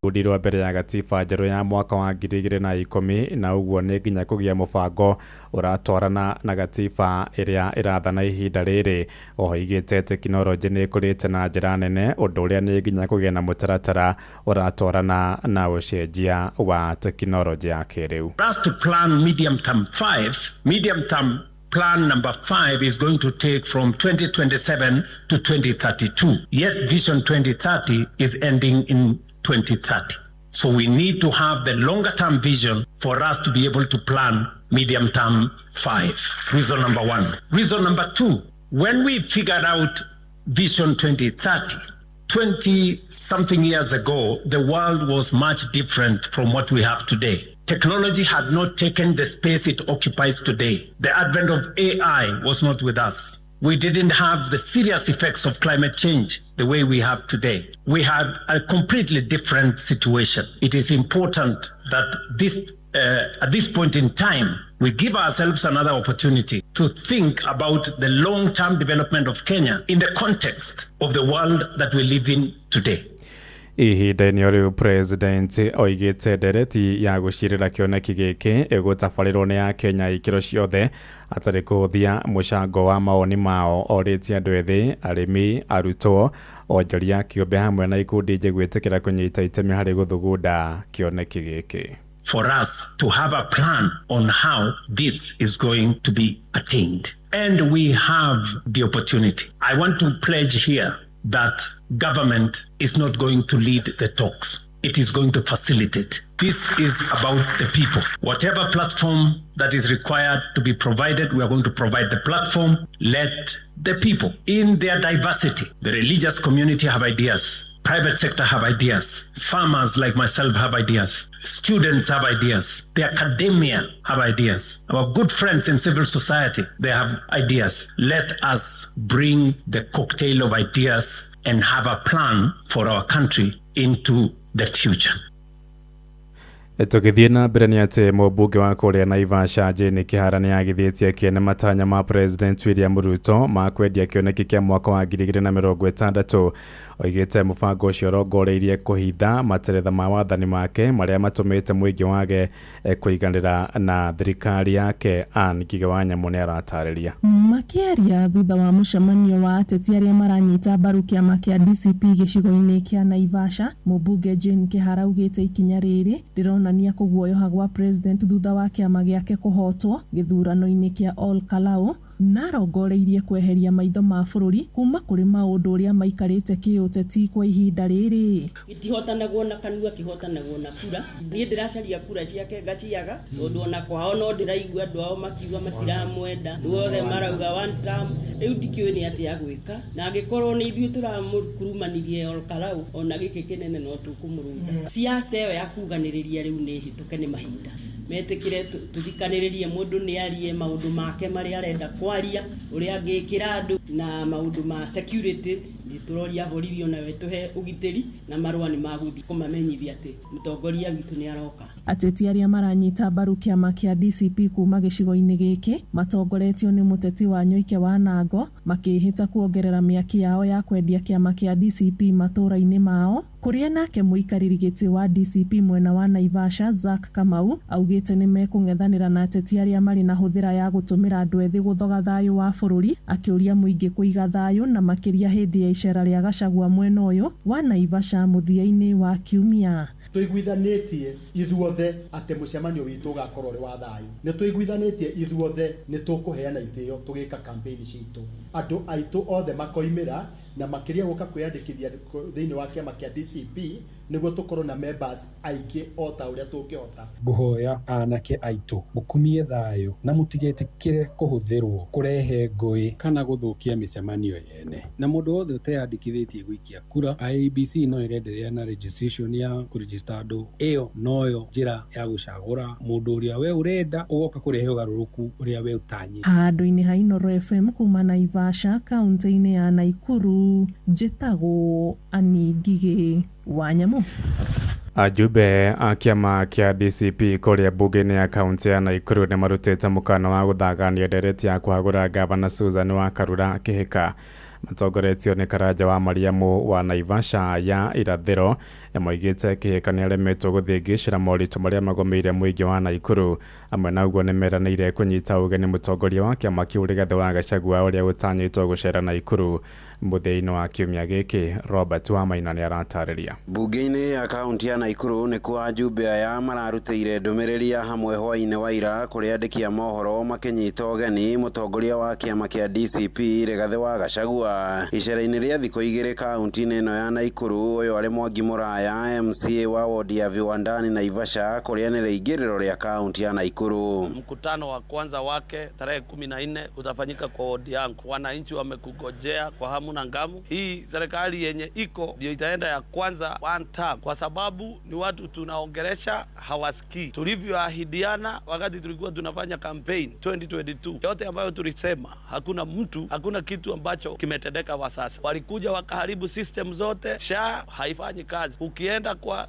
Gũthugudirwo mbere ya gatiba njerũ ya mwaka wa 2010 na ũguo nĩ nginya kũgĩa mũbango ũratwarana na gatiba ĩrĩa ĩrathana ihinda rĩrĩ. Oho oigĩte tekinoronjĩ nĩ ĩkũrĩte na njĩra nene ũndũ ũrĩa nĩ nginya kũgĩa na mũtaratara ũratwarana na ũcenjia wa tekinoronjĩ ya kĩrĩu. For us to plan medium term 5, medium term plan number 5 is going to take from 2027 to 2032. Yet Vision 2030 is ending in 2030. So we need to have the longer term vision for us to be able to plan medium term 5. Reason number 1. Reason number 2, when we figured out Vision 2030, 20 something years ago, the world was much different from what we have today. Technology had not taken the space it occupies today. The advent of AI was not with us. We didn't have the serious effects of climate change the way we have today. We had a completely different situation. It is important that at this point in time, we give ourselves another opportunity to think about the long-term development of Kenya in the context of the world that we live in today. Ihinda-inĩ o rĩu, President oigĩte ndereti ya gũcirĩra kĩoneki gĩkĩ ĩgũtabarĩrwo nĩ Akenya ikĩro ciothe atarĩ kũhũthia mũcango wa mawoni mao. Orĩtie andũ ethĩ, arĩmi, arutwo, onjoria kĩũmbe hamwe na ikundi ingĩ gwĩtĩkĩra kũnyita itemi harĩ gũthugunda kĩoneki gĩkĩ. For us to have a plan on how this is going to be attained. And we have the opportunity. I want to pledge here that government is not going to lead the talks. It is going to facilitate. This is about the people. Whatever platform that is required to be provided, we are going to provide the platform. Let the people in their diversity, the religious community have ideas, private sector have ideas, farmers like myself have ideas, students have ideas, the academia have ideas, our good friends in civil society, they have ideas. Let us bring the cocktail of ideas and have a plan for our country into the future. Tũgĩthiĩ na mbere nĩ atĩ mũmbunge wa kũrĩa Naivasha Jane Kĩhara nĩ agithĩtie kĩene matanya ma President William Ruto ma kwendia kĩoneki kĩa mwaka wa 2060. Oigĩte mũbango ũcio ũrongoreirie kũhitha materetha ma wathani make marĩa matũmĩte mũingĩ wage kũiganĩra na thirikari yake. Ann Ngigĩ wa Nyamũ nĩ aratarĩria. Makĩaria thutha wa mũcemanio wa ateti arĩa maranyita mbaru kĩama kĩa DCP gĩcigo-inĩ kĩa Naivasha, mũmbunge Jane Kĩhara augĩte ikinya rĩrĩ rĩronania kũguoyoha gwa president thutha wa kĩama gĩake kũhotwo gĩthurano-inĩ kĩa Ol Kalou, na arongoreirie kweheria maitho ma bũrũri kuma kũrĩ maũndũ ũrĩa maikarĩte kĩũteti kwa ihinda rĩrĩ. Gĩtihotanagwo na kanua, kĩhotanagwo na kura. Niĩ ndĩracaria kura ciake ngaciaga, tondũ ona kwao no ndĩraigua andũ ao makiuga matiramwenda. Andũ othe marauga one term. Rĩu ndikĩũĩ nĩ atĩa gwĩka, na angĩkorwo nĩ ithuĩ tũramũkurumanirie Ol Kalou, ona gĩkĩ kĩnene no tũkũmũrũnda. Siasa ĩyo ya kuganĩrĩria rĩu nĩ hĩtũke nĩ mahinda. Metĩkĩre tũthikanĩrĩrie, mũndũ nĩ arie maũndũ make marĩa arenda kwaria, ũrĩa angĩkĩra andũ na maũndũ ma security. Nĩ tũroria borithi onawe tũhe ũgitĩri, na marũa nĩ magũthiĩ kũmamenyithia atĩ mũtongoria witũ nĩ aroka. Ateti arĩa maranyita mbaru kĩama kĩa DCP kuma gĩcigo-inĩ gĩkĩ matongoretio nĩ mũteti wa Nyoike wa Nango makĩĩhĩta kuongerera mĩaki yao ya kwendia kĩama kĩa DCP matũũra-inĩ mao, kũrĩa nake mũikarĩri gĩtĩ wa DCP mwena wa Naivasha Zack Kamau augĩte nĩ mekũng'ethanĩra na ateti arĩa marĩ na hũthĩra ya gũtũmĩra andũ ethĩ gũthoga thayũ wa bũrũri, akĩũria mũingĩ kũiga thayũ na makĩria hĩndĩ ya icera rĩa Gachagua mwena ũyũ wa Naivasha mũthia-inĩ wa kiumia. Tũiguithanĩtie ithuothe atĩ mũcemanio witũ ũgakorwo ũrĩ wa thayũ. Nĩ tũiguithanĩtie ithuothe nĩ tũkũheana itĩo tũgĩka campaign citũ. Andũ aitũ othe makoimĩra na makĩria gũka kwĩyandĩkithia thĩinĩ wa kĩama kĩa DCP nĩguo tũkorwo na members aingĩ o ta ũrĩa tũngĩhota. Ngũhoya anake aitũ mũkumie thayũ na mũtigetĩkĩre kũhũthĩrwo kũrehe ngũĩ kana gũthũkia mĩcemanio yene. Na mũndũ wothe ũteyandĩkithĩtie gũikia kura, IEBC no ĩrenderea na registration ya kũregister andũ. Ĩyo noyo njĩra ya gũcagũra mũndũ ũrĩa we ũrenda ũgoka kũrehe ũgarũrũku ũrĩa we ũtanyĩte. Handũ-inĩ ha Inooro FM kuma Naivasha, kaunti-inĩ ya Naikuru, njĩtagwo Annie Ngigĩ wa Nyamũ. Ajumbe a kĩama kĩa DCP kũrĩa mbunge-inĩ ya kaunti ya Naikuru nĩ marutĩte mũkana wa gũthagania ndereti ya kũhagũra ngavana Susan wa Karura Kĩhĩka. Matongoretio nĩ Karanja wa Mariamu wa Naivasha ya irathĩro moigĩte Kĩhĩka nĩaremetwo gũthĩngĩcĩra moritũ marĩa magomeire mũingĩ wa Naikuru. Amwe na ũguo nĩmeranĩire kũnyita ũgeni mũtongoria wa kĩama kĩu Rigathĩ wa Gachagua ũrĩa ũtanyĩtwo gũcera Naikuru mũthia-inĩ wa kiumia gĩkĩ. Robert Wamaina nĩaratarĩria. Bunge-inĩ ya kaunti ya Naikuru nĩkuo ajumbe aya mararutĩire ndũmĩrĩri ya hamwe hwaĩ-inĩ wa ira kũrĩ andĩki a mohoro makĩnyita ũgeni mũtongoria wa kĩama kĩa DCP Rigathĩ wa Gachagua icera-inĩ rĩa thikũ igĩrĩ kaunti-inĩ ĩno ya Naikuru. Ũyũ arĩ Mwangi Mũraya, MCA wa wodi ya Viwandani Naivasha, kũrĩa nĩ rĩingĩrĩro rĩa kaunti ya Naikuru. Mkutano wa kwanza wake tarehe 14 utafanyika kwa wodi yangu. Wananchi wamekungojea kwa hamu na ngamu. Hii serikali yenye iko ndio itaenda ya kwanza one term, kwa sababu ni watu tunaongelesha hawasikii. Tulivyoahidiana wakati tulikuwa tunafanya campaign 2022, yote ambayo tulisema, hakuna mtu, hakuna kitu ambacho kimetendeka kwa sasa. Walikuja wakaharibu system zote, SHA haifanyi kazi, ukienda kwa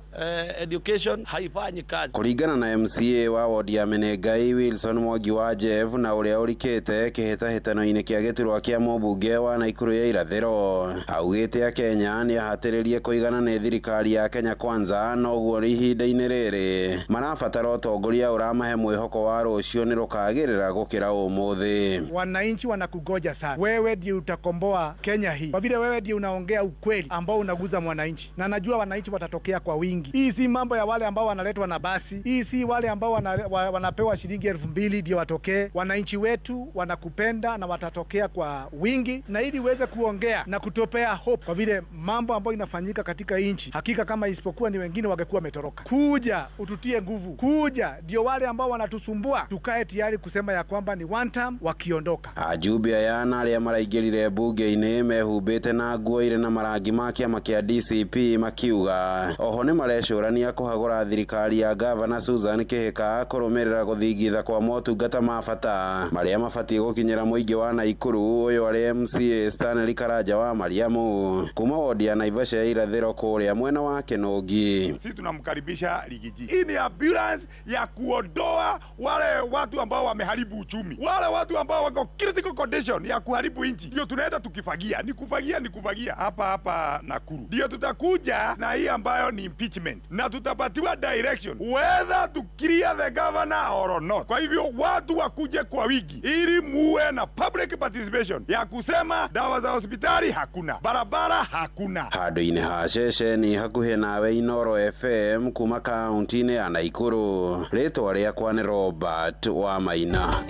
education haifanyi kazi. Kũringana na MCA wa wodi ya Menengai Wilson Mwangi wa Jeff na ũrĩa ũrikĩte kĩhĩtahĩtano-inĩ kĩa gĩturwa kĩa mũmbunge wa Naikuru ya irathĩro, augĩte Akenya nĩ ahatĩrĩrie kũigana nĩ thirikari ya Kenya Kwanza, noguo ihinda-inĩ rĩrĩ marabatara ũtongoria ũramahe mwĩhoko wa rũciũ nĩ rũkagĩrĩra gũkĩra ũmũthĩ. Wananchi wanakugoja sana, wewe ndiye utakomboa Kenya hii, kwa vile wewe ndiye unaongea ukweli ambao unaguza mwananchi, na najua wananchi watatokea kwa wingi. Hii si mambo ya wale ambao wanaletwa na basi, hii si wale ambao wanapewa shilingi 2000 ndio watokee. Wananchi wetu wanakupenda na watatokea kwa wingi, na ili uweze kuongea na kutopea hope, kwa vile mambo ambayo inafanyika katika nchi, hakika kama isipokuwa ni wengine wangekuwa wametoroka. Kuja ututie nguvu, kuja ndio wale ambao wanatusumbua tukae tayari kusema ya kwamba ni one term wakiondoka. Ajumbe aya na arĩa maraingĩrire mbunge-inĩ mehumbĩte na nguo irĩ na marangi ma kĩama kĩa DCP makiuga oho nĩ marecũrania kũhagũra thirikari ya Gavana Susan Kĩhĩka kũrũmĩrĩra gũthingitha kwa motungata ma bata marĩa mabatiĩ gũkinyĩra mũingĩ wa Naikuru. Ũyũ arĩ MCA Stanley Karanja wa Mariamu kuma wodi ya Naivasha ya irathĩro kũrĩa mwena wa Kĩnũngi. Sisi tunamkaribisha Rigiji. Hii ni ambulance ya kuondoa wale watu ambao wameharibu uchumi, wale watu ambao wako critical condition ya kuharibu nchi. Ndio tunaenda tukifagia, ni kufagia, ni kufagia hapa hapa Nakuru. Ndio tutakuja na hii ambayo ni impeachment, na tutapatiwa direction whether to clear the governor or not. Kwa hivyo watu wakuje kwa wingi ili muwe na public participation ya kusema dawa za hospitali hakuna, barabara hakuna. Handũ-inĩ ha ceceni hakuhĩ nawe Inoro FM kuma kaunti-inĩ ya Naikuru, rĩtwa rĩakwa nĩ Robert wa Maina.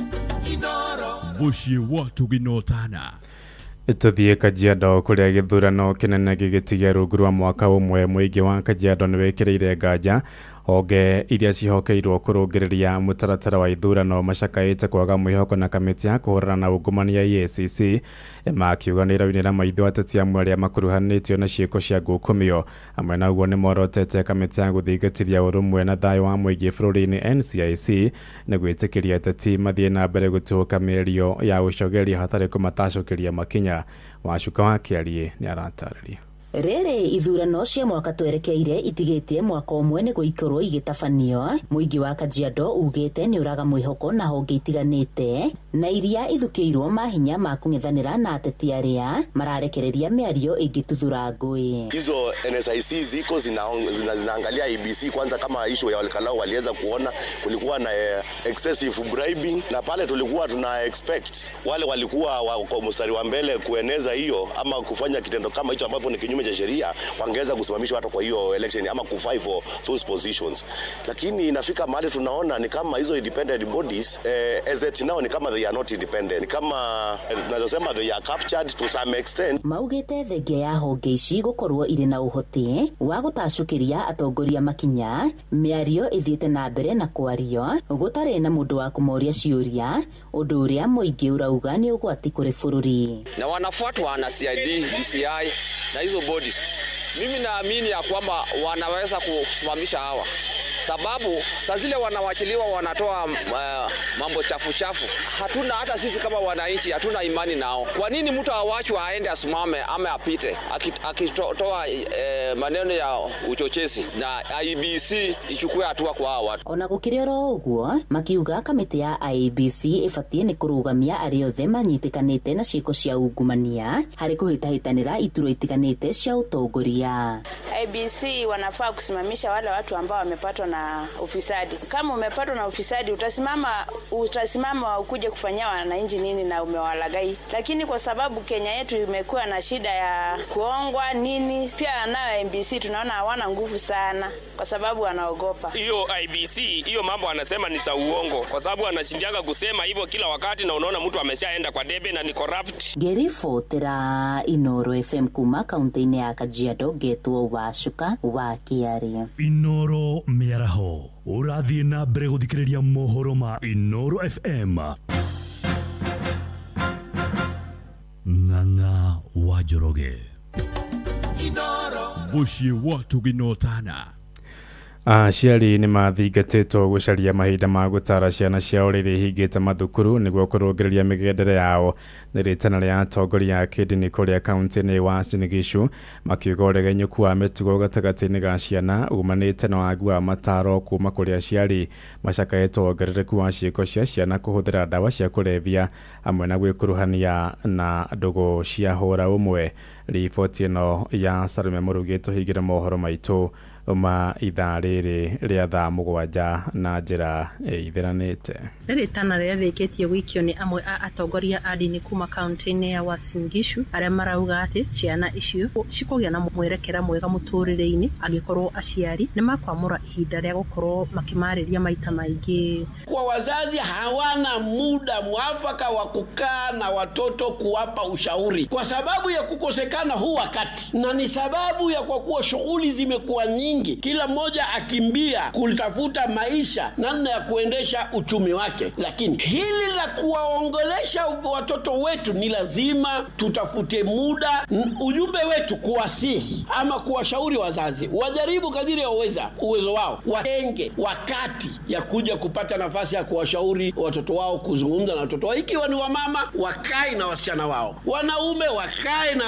Mũciĩ wa Tũginotana. Tũthiĩ Kajiado kũrĩa gĩthurano kĩnene gĩgĩtigia rungu rwa mwaka ũmwe. Mũingĩ wa Kajiado nĩ wĩkĩrĩire nganja honge iria cihokeirwo kũrũngĩrĩria mũtaratara wa ithurano macakaĩte kwaga mwĩhoko na kamĩtĩ ya kũhũrana na ungumania EACC, makiuga nĩ ĩraunĩra maitho ateti amwe arĩa makuruhanĩtio na ciĩko cia ngukumio. Amwe na ũguo nĩ morotete kamĩtĩ ya gũthingatithia ũrũmwe na thayũ wa mũingĩ bũrũri-inĩ NCIC nĩ gwĩtĩkĩria ateti mathiĩ na mbere gũtũũka mĩario ya ũcogeria hatarĩ kũmatacũkĩria makinya. Wacuka wa Kĩariĩ nĩ aratarĩria. Rĩrĩ ithurano cia mwaka twerekeire itigĩtie mwaka ũmwe nĩguo ikorwo igĩtabanio. Mũingĩ wa Kajiado ugĩte nĩ ũraga mwĩhoko na honge itiganĩte na iria ithukĩirwo mahinya ma kũng'ethanĩra na ateti arĩa mararekereria mĩario ĩngĩtuthũra ngũĩ. Hizo NSIC ziko zinaangalia ABC kwanza, kama issue ya Olkalou waliweza kuona kulikuwa na excessive bribing, na pale tulikuwa tuna expect wale walikuwa wako mstari wa mbele kueneza hiyo ama kufanya kitendo kama hicho ambapo ni kinyume cha sheria, wangeweza kusimamishwa hata kwa hiyo election ama kufight for those positions. Lakini inafika mahali tunaona ni kama hizo independent bodies as at now ni kama they are not independent, ni kama tunaweza sema they are captured to some extent. Maugĩte thengia ya honge ici gũkorwo irĩ na ũhoti wa gũtacũkĩria atongoria makinya, mĩario ĩthiĩte na mbere na kwario gũtarĩ na mũndũ wa kũmoria ciũria, ũndũ ũrĩa mũingĩ ũrauga nĩ ũgwati kũrĩ bũrũri. Na wanafuatwa na CID, DCI na hizo bodies. Mimi naamini ya kwamba wanaweza kusimamisha hawa. sababu saa zile wanawachiliwa wanatoa mambo chafu chafu. Hatuna hata sisi kama wananchi hatuna imani nao. Kwa nini mtu awachwe aende asimame ama apite akitoa maneno ya uchochezi, na IEBC ichukue hatua kwa hawa watu. Ona gũkĩrĩ oro ũguo, makiuga kamĩtĩ ya IEBC ĩbatiĩ nĩ kũrũgamia arĩa othe manyitĩkanĩte na ciĩko cia ungumania harĩ kũhĩtahĩtanĩra iturwa itiganĩte cia ũtongoria. IEBC wanafaa kusimamisha wale watu ambao wamepatwa na ufisadi. Kama umepatwa na ufisadi utasimama ukuje kufanyia wananchi nini na umewalagai? Lakini kwa sababu Kenya yetu imekuwa na shida ya kuongwa nini, pia nayo IEBC tunaona hawana nguvu sana kwa sababu wanaogopa. Hiyo IEBC hiyo mambo anasema ni za uongo, kwa sababu anashinjaga kusema hivyo kila wakati, na unaona mtu ameshaenda kwa debe na ni corrupt. Ngĩribotera Inoro FM kuma kaunti-inĩ ya Kajiado, ngetwo Wacuka wa Kĩaria. Inoro mĩaraho ũrathiĩ na mbere gũthikĩrĩria mohoro ma Inoro FM. Ng'ang'a wa Njoroge. Mũciĩ wa Tũginotana. Aciari nĩ mathingatĩtwo gũcaria mahinda ma gũtara ciana ciao rĩrĩa ihingĩte mathukuru nĩguo kũrũngĩrĩria mĩgendere yao. Nĩ rĩtana rĩa atongoria a kĩndini kũrĩa kaunti-inĩ Uasin Gishu makiuga ũregenyũku wa mĩtugo gatagatĩ-inĩ ga ciana umanĩte na wagi wa mataro kuma kũrĩ aciari. Macakaĩtwo wongerereku wa ciĩko cia ciana kũhũthĩra ndawa cia kũrebia hamwe na gwĩkuruhania na ndũgũ cia hũra ũmwe. Riboti ĩno ya Salome Mũrugi tũhingĩre mohoro maitũ ma ithaa rĩrĩ rĩa thaa 7 na njĩra ĩitheranĩte. Rĩtana rĩrĩa rĩrĩkĩtie gũikio nĩ amwe a atongoria a ndini kuma kaunti-inĩ ya Uasin Gishu arĩa marauga atĩ ciana icio cikũgĩa na mwerekera mwega mũtũrĩre-inĩ angĩkorwo aciari nĩ makwamũra ihinda rĩa gũkorwo makĩmarĩria maita maingĩ. Kwa wazazi hawana muda mwafaka wa kukaa na watoto kuwapa ushauri kwa sababu ya kukosekana huu wakati, na ni sababu ya kwa kuwa shughuli zimekuwa nyingi, kila mmoja akimbia kutafuta maisha namna ya kuendesha uchumi wake. Lakini hili la kuwaongelesha watoto wetu ni lazima tutafute muda. Ujumbe wetu kuwasihi ama kuwashauri wazazi wajaribu kadiri ya uwezo wao, watenge wakati ya kuja kupata nafasi ya kuwashauri watoto wao, kuzungumza na watoto wao. Ikiwa ni wamama wakae na wasichana wao, wanaume wakae na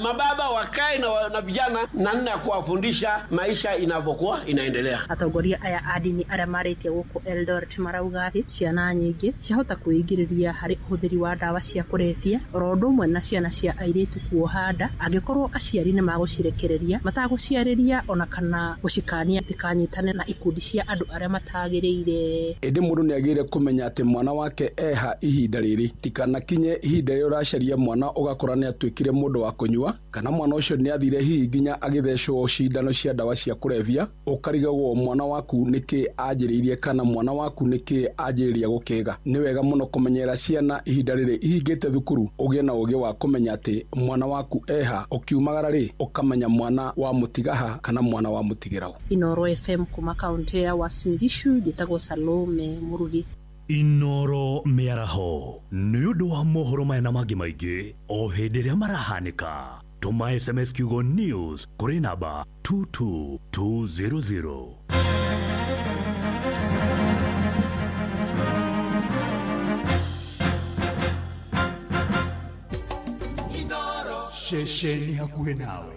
mababa wakae na vijana, namna ya kuwafundisha maisha inavyokuwa inaendelea. Atongoria aya a ndini arĩa marĩtie gũkũ Eldoret marauga atĩ ciana nyingĩ ciahota kwĩingĩrĩria harĩ ũhũthĩri wa ndawa cia kũrebia oro ũndũ ũmwe na ciana cia airĩtu kuoha nda angĩkorwo aciari nĩ magũcirekereria matagũciarĩria ona kana gũcikania itikanyitane na ikundi cia andũ arĩa matagĩrĩire. Ĩndĩ mũndũ nĩ agĩrĩire kũmenya atĩ mwana wake eha ihinda rĩrĩ, tikanakinye ihinda rĩrĩa ũracaria mwana ũgakora nĩ atuĩkire mũndũ wa kũnyua, kana mwana ũcio nĩ athire hihi nginya agĩthecwo cindano cia ndawa cia kũrebia, ũkarigagwo mwana waku nĩkĩ anjĩrĩirie kana mwana waku nĩkĩ anjĩrĩria gũkĩga. Nĩ wega mũno kũmenyera ciana ihinda rĩrĩ ihingĩte thukuru, ũgĩe na ũgĩ wa kũmenya atĩ mwana waku eha, ũkiumagara rĩ ũkamenya mwana wa mũtigaha kana mwana wa mũtigĩrao. Inoro FM kuma kaunti ya Uasin Gishu, njĩtagwo Salome Mũrugi. Inoro mĩaraho nĩ ũndũ wa mohoro maya na mangĩ maingĩ o hĩndĩ ĩrĩa marahanĩka. Tũma SMS kiugo news kũrĩ namba 22200. Ceceni hakuhĩ nawe.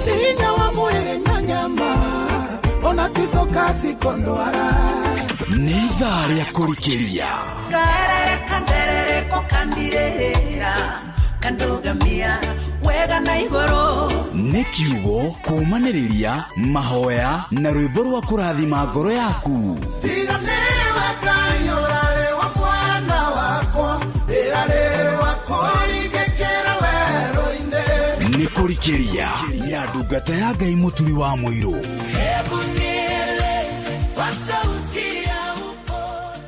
Hinya wa mwĩrĩ na nyama ona ticoka cikondwara. Nĩ ithaa rĩa kũrikĩria. Karere kanderereko kandirĩra kandugamia wega na igũrũ. Nĩ kiugo kũũmanĩrĩria mahoya na rwĩmbo rwa kũrathima ngoro yaku. Tiga nĩwe Ngai ũrarĩ wa mwana wakwa, ndĩrarĩ wa kũringĩkĩra werũ-inĩ. Nĩ kũrikĩria ya ndungata ya Ngai Mũturi wa Mũirũ. Hebu nieleze kwa sauti ya upole.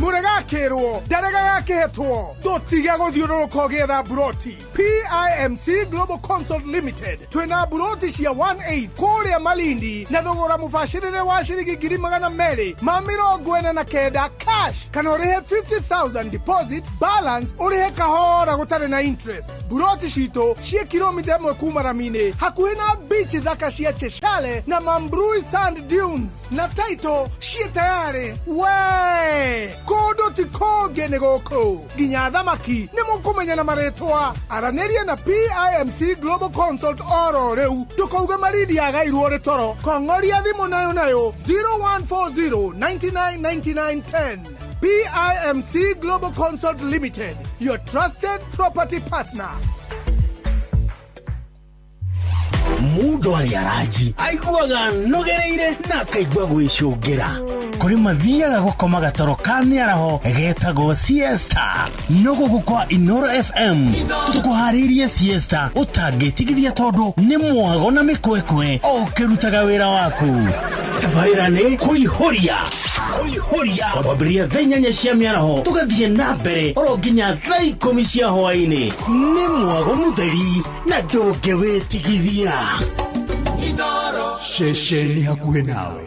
Mũrega akĩrwo ndaregaga akĩhetwo. Ndũtige gũthiũrũrũka ũgĩetha mburoti. PIMC Global Consult Limited twĩna mburoti cia 18 kũrĩa Malindi na thogora mũbacĩrĩre wa ciringi 249,000 cash, kana ũrĩhe 50,000 deposit, balance ũrĩhe kahora gũtarĩ na interest. Mburoti citũ ciĩ kilomita 1 kuma rami-inĩ, hakuhĩ na beach thaka cia Cheshale na Mambrui Sand Dunes, na title ciĩ tayarĩ. We kũndũ ti kũngĩ, nĩ gũkũ. Nginya thamaki nĩ mũkũmenya na marĩtwa. Aranĩria na PIMC Global Consult oro rĩu, ndũkauge Malindi yagairwo rĩ toro. Kong'oria thimũ nayo nayo 0140 99 99 10. PIMC Global Consult Limited, your trusted property partner. Mundu arĩ aranji aiguaga nogereire na akaigua gwĩcũngĩra kũrĩ mathiaga gũkoma gatoro ka mĩaraho getagwo siesta. No gũkũ kwa Inoro FM tũkũharĩirie siesta ũtangĩtigithia, tondũ nĩ mwago na mĩkwekwe o ũkĩrutaga wĩra waku. Tabarĩra nĩ kũihũria kũihũria kwambĩrĩria thaa 8 cia mĩaraho, tũgathiĩ na mbere oro nginya thaa 10 cia hwaĩ-inĩ. Nĩ mwago mũtheri na ndũngĩwĩtigithia. Ceceni hakuhĩ nawe.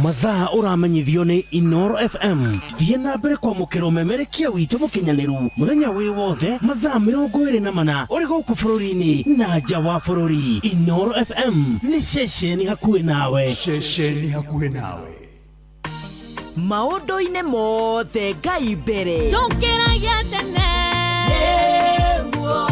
Mathaa ũramenyithio nĩ Inoro FM. Thiĩ na mbere kwamũkĩra ũmemerekia witũ mũkinyanĩru mũthenya wĩ wothe, mathaa 24, ũrĩ gũkũ bũrũri-inĩ na nja wa bũrũri. Inoro FM nĩ ceceni hakuhĩ nawe. Ceceni hakuhĩ nawe. Maũndũ-inĩ mothe Ngai mbere. Tũkĩragia tene nĩguo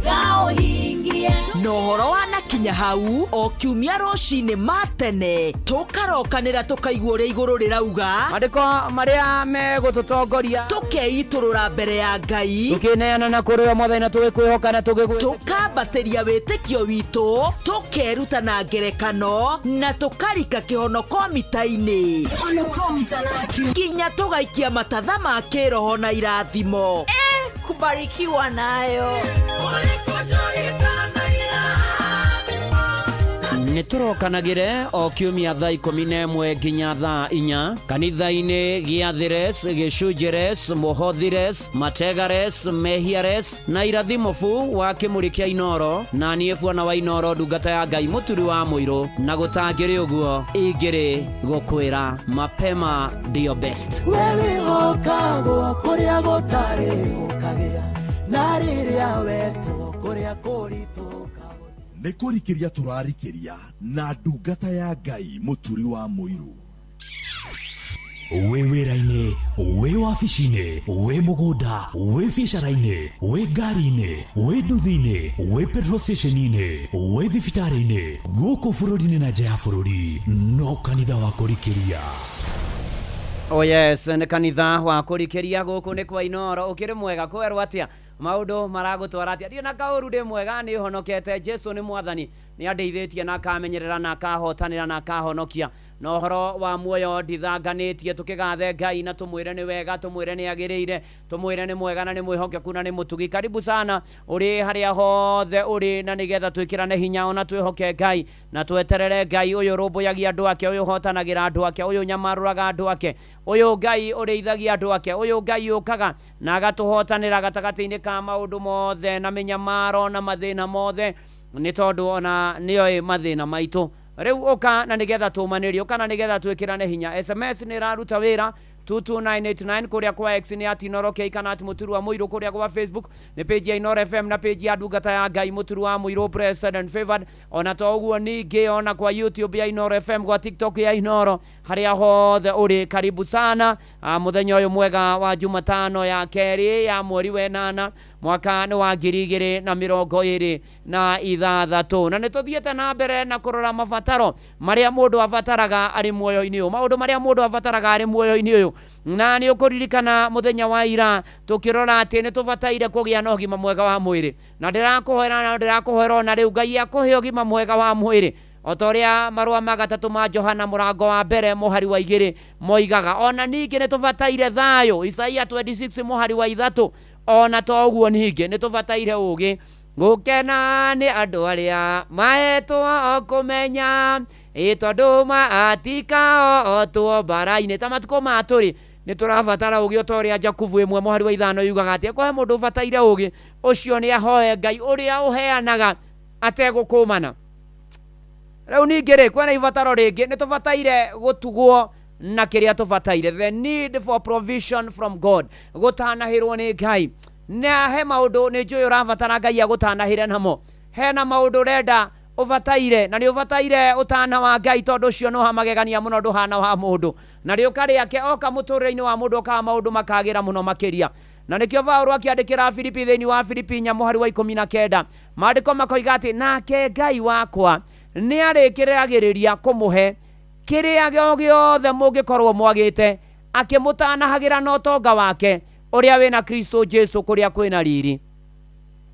ngaũhingie. Na ũhoro wanakinya hau, o kiumia rũcinĩ ma tene tũkarokanĩra, tũkaigua ũrĩa igũrũ rĩrauga. Mandĩko marĩa megũtũtongoria. Tũkeitũrũra mbere ya Ngai. Tũkĩneana na kũrĩ o Mwathani na tũgĩkwĩhoka na tũgĩgwĩ. Tũkambatĩria wĩtĩkio witũ, tũkeruta na ngerekano, na tũkarika kĩhonoko mita-inĩ nginya tũgaikia matatha ma kĩroho na irathimo. Eh, kubarikiwa nayo. Nĩ tũrokanagĩre o kiumia thaa 11 nginya thaa 4 kanitha-inĩ gĩathĩres, gĩcunjĩres, mũhothires, mategares, mehiares na irathimo bu wa kĩmũrĩ kĩa Inoro, na niĩ bwana wa Inoro, ndungata ya Ngai mũturi wa mũirũ, na gũtangĩrĩ ũguo ingĩrĩ gũkwĩra mapema ndio best. Wewĩhokagwo kũrĩa gũtarĩ gũkagĩa, na rĩrĩa wetwo kũrĩa kũritũ. Nĩ kũrikĩria tũrarikĩria na ndungata ya Ngai mũturi wa mũirũ. Wĩ wĩra-inĩ, wĩ wabici-inĩ, wĩ mũgũnda, wĩ biacara-inĩ, wĩ ngari-inĩ, wĩ nduthi-inĩ, wĩ petrol station-inĩ, wĩ thibitarĩ-inĩ, gũkũ bũrũri-inĩ na nja ya bũrũri, no kanitha wa kũrikĩria. Oh yes, nĩ kanitha wa kũrikĩria, gũkũ nĩ kwa Inoro. Ũkĩrĩ mwega kwerwo atĩa? Maũndũ maragũtwara atĩa? Ndirĩ na kaũru, ndĩ mwega, nĩ honokete. Jesu nĩ Mwathani, nĩ andeithĩtie na akamenyerera na akahotanĩra na akahonokia, na ũhoro wa muoyo ndithanganĩtie. Tũkĩgathe Ngai na tũmwĩre nĩ wega, tũmwĩre nĩ agĩrĩire, tũmwĩre nĩ mwega na nĩ mwĩhokeku na nĩ mũtugi. Karibu sana ũrĩ harĩa hothe ũrĩ, na nĩgetha twĩkĩrane hinya ona twĩhoke Ngai na tweterere Ngai ũyũ ũrũmbũyagia andũ ake, ũyũ ũhotanagĩra andũ ake, ũyũ nyamarũraga andũ ake, ũyũ Ngai ũrĩithagia andũ ake, ũyũ Ngai ũkaga na agatũhotanĩra gatagatĩ-inĩ ka maũndũ mothe na mĩnyamaro na mathĩna mothe, nĩ tondũ ona nĩoĩ mathĩna maitũ. Rĩu ũka na nĩgetha tũmanĩrie, ũka na nĩgetha twĩkĩrane hinya. SMS nĩ ĩraruta wĩra 22989. Kũrĩa kwa X nĩ at Inoro K kana at mũturu wa mũirũ. Kũrĩa gwa Facebook nĩ page ya Inoro FM na page ya ndungata ya Ngai mũturu wa mũirũ, blessed and favored. Ona to ũguo ningĩ, ona kwa YouTube ya Inoro FM, gwa TikTok ya Inoro, harĩa hothe ũrĩ, karibu sana. Mũthenya ũyũ mwega wa Jumatano ya kerĩ ya mweri wenana, mwaka nĩ wa 2026, na nĩ tũthiĩte na mbere na kũrora mabataro marĩa mũndũ abataraga arĩ muoyo-inĩ ũyũ, maũndũ marĩa mũndũ abataraga arĩ muoyo-inĩ ũyũ. Na nĩ ũkũririkana mũthenya wa ira tũkĩrora atĩ nĩ tũbataire kũgĩa na ũgima mwega wa mwĩrĩ, na ndĩrakũhoera na ndĩrakũhoera ona rĩu Ngai akũhe ũgima mwega wa mwĩrĩ, o ta ũrĩa marũa ma gatatũ ma Johana mũrango wa mbere mũhari wa 2 moigaga. Ona ningĩ nĩ tũbataire thayũ, Isaia 26 mũhari wa 3. Ona to ũguo ningĩ nĩ tũbataire ũgĩ. Gũkena nĩ andũ arĩa mahetwo kũmenya, ĩ tondũ matikao otwo mbara-inĩ. Ta matukũ ma tũrĩ Nĩ tũrabatara ũgĩ o ta ũrĩa Jakubu 1:5 yugaga atĩ kũhe mũndũ ũbataire ũgĩ ũcio nĩ ahoe Ngai ũrĩa ũheanaga ategũkũmana. Rĩu ningĩ rĩ, kwĩna ibataro rĩngĩ, nĩ tũbataire gũtugwo na kĩrĩa tũbataire, the need for provision from God, gũtanahĩrwo nĩ Ngai. Na he maũndũ nĩ njũĩ ũrabatara Ngai agũtanahĩre namo. Hena maũndũ ũrenda ũbataire, na nĩ ũbataire ũtana wa Ngai, tondũ ũcio nĩ wa magegania mũno, ndũhana wa mũndũ. Na rĩũka rĩake oka mũtũrĩre-inĩ wa mũndũ, okaga maũndũ makagĩra mũno makĩria. Na nĩkĩo Paũlũ akĩandĩkĩra Filipi thĩinĩ wa Filipi 4:19, maandĩko makoiga atĩ nake Ngai wakwa nĩ arĩkĩragĩrĩria kũmũhe kĩrĩa o gĩothe mũngĩkorwo mwagĩte, akĩmũtanahagĩra na ũtonga wake ũrĩa wĩna Kristo Jesu kũrĩa kwĩna riri.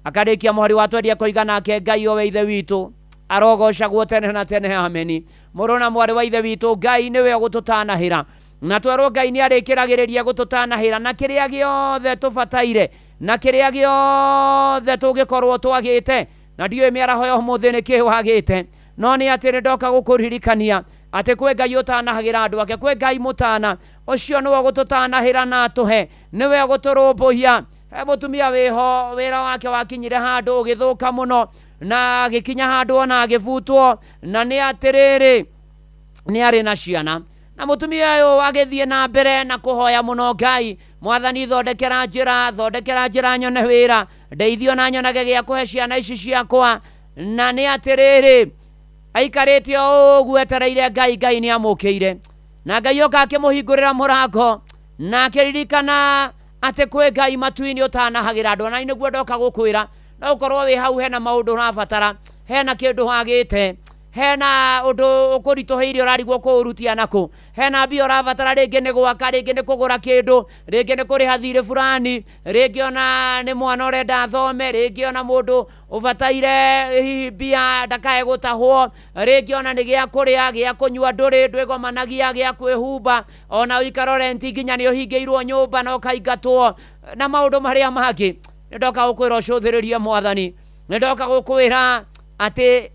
Akarĩkia mũhari wa 20 akoiga nake Ngai o we Ithe witũ arogocagwo tene na tene, ameni. Mũrũ na mwarĩ wa Ithe witũ, Ngai nĩwe ũgũtũtanahĩra, na twerwo Ngai nĩ arĩkĩragĩrĩria gũtũtanahĩra na kĩrĩa gĩothe tũbataire, na kĩrĩa gĩothe tũngĩkorwo twagĩte. Na ndiũĩ mĩaraho ya ũmũthĩ nĩ kĩ wagĩte, no nĩ atĩ nĩ ndoka gũkũririkania atĩ kwĩ Ngai ũtanahagĩra andũ ake, kwĩ Ngai mũtana, ũcio nĩwe ũgũtũtanahĩra na atũhe, nĩwe ũgũtũrũmbũiya. He mũtumia wĩho wĩra wake wakinyire handũ ũgĩthũka mũno, na agĩkinya handũ ona agĩbutwo, na nĩ atĩrĩrĩ nĩ arĩ na ciana. Na mũtumia ũyũ agĩthiĩ na mbere na kũhoya mũno Ngai, Mwathani thondekera njĩra, thondekera njĩra nyone wĩra, ndeithio na nyonage gĩa kũhe ciana ici ciakwa. Na nĩ atĩrĩrĩ aikarĩte o ũguo etereire Ngai, Ngai nĩ amũkĩire, na Ngai oka akĩmũhingũrĩra mũrango, na akĩririkana atĩ kwĩ Ngai matu-inĩ ũtanahagĩra andũ. Na nĩguo ndoka gũkwĩra, no ũkorwo wĩ hau hena maũndũ ũrabatara, hena kĩndũ wagĩte, hena ũndũ ũkũritũhĩire ũrarigwo kũũrutia nakũ, hena mbia ũrabatara, rĩngĩ nĩ gwaka, rĩngĩ nĩ kũgũra kĩndũ, rĩngĩ nĩ kũrĩha thirĩ fulani, rĩngĩ ona nĩ mwana ũrenda athome, rĩngĩ ona mũndũ ũbataire hihi mbia ndakae gũtahwo, rĩngĩ ona nĩ gĩa kũrĩa, gĩa kũnyua ndũrĩ, ndwĩgomanagia, gĩa kwĩhumba, ona ũikaro renti nginya nĩ ũhingĩirwo nyũmba na ũkaingatwo, na maũndũ marĩa mangĩ. Nĩ ndoka gũkwĩra ũcũthĩrĩrie Mwathani, nĩ ndoka gũkwĩra atĩ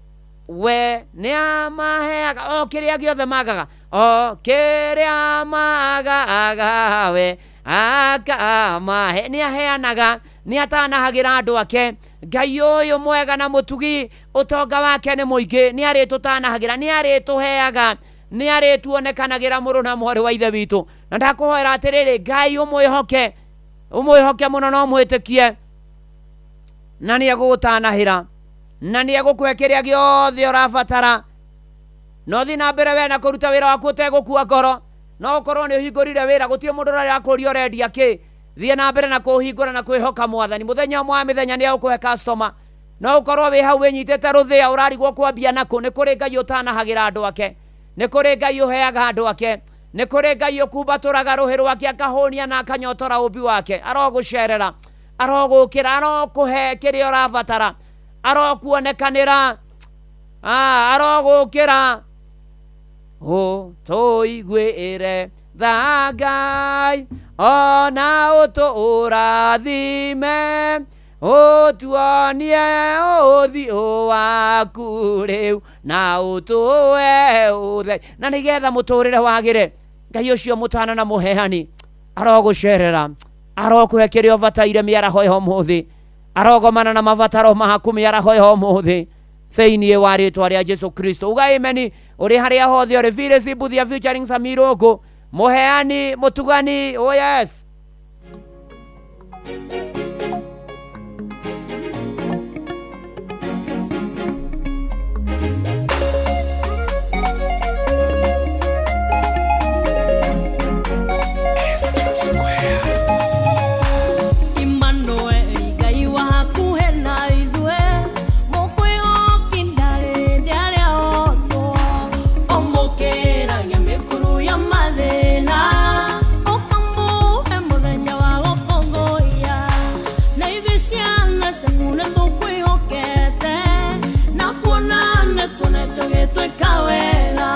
we nĩ amaheaga o kĩrĩa gĩothe magaga, o kĩrĩa magaga we akamahe. Nĩ aheanaga, nĩ atanahagĩra andũ ake. Ngai ũyũ mwega na mũtugi, ũtonga wake nĩ mũingĩ, nĩ arĩtũtanahagĩra, nĩ arĩtũheaga, nĩ arĩtuonekanagĩra mũrũ na mwarĩ wa Ithe witũ. Na ndakũhoera atĩrĩrĩ, Ngai ũmwĩhoke, ũmwĩhoke mũno na ũmwĩtĩkie, na nĩ egũgũtanahĩra, na nĩ egũkũhe kĩrĩa gĩothe ũrabatara. No thiĩ na mbere we na kũruta wĩra waku ũtegũkua ngoro. No ũkorwo nĩ ũhingũrire wĩra, gũtirĩ mũndũ ũrakũria ũrendia kĩ. Thiĩ na mbere na kũũhingũra na kwĩhoka Mwathani. Mũthenya ũmwe wa mĩthenya nĩ egũkũhe customer. No ũkorwo wĩ hau wĩnyitĩte rũthĩa ũrarigwo kwambia nakũ. Nĩ kũrĩ Ngai ũtanahagĩra andũ ake, nĩ kũrĩ Ngai ũheaga andũ ake, nĩ kũrĩ Ngai ũkumbatũraga rũhĩ rwake akahũnia na akanyotora ũmbi wake. Arogũcerera, arogũkĩra, arokũhe kĩrĩa ũrabatara, arokuonekanĩra, arogũkĩra. Ũtũiguĩre tha Ngai, ona ũtũrathime, ũtuonie ũthiũ waku rĩu, na ũtũhe ũtheri, na nĩgetha mũtũrĩre wagĩre. Ngai ũcio mũtana na mũheani arogũcerera, arokũhe kĩrĩa ũbataire mĩaraho ya ũmũthĩ, arogomana na mabataro maku mĩaraho ya ũmũthĩ, thĩinĩ wa rĩtwa rĩa Jesu Kristo. Uga ameni ũrĩ harĩa hothe ũrĩ. Phyllis Mbuthia featuring Samirungu, mũheani mũtugani. Oh yes. Emmanuel, Ngai wa hakuhĩ na ithuĩ, mũkwĩhoki ndarĩ ndarĩ otwo, ũmũkĩragia mĩkuru ya mathĩna, ũkamũhe mũthenya wa gũkũngũiya. Na ithuĩ ciana ciaku nĩtũkwĩhokete, na kuona nĩtuonete ũgĩtwĩka wega.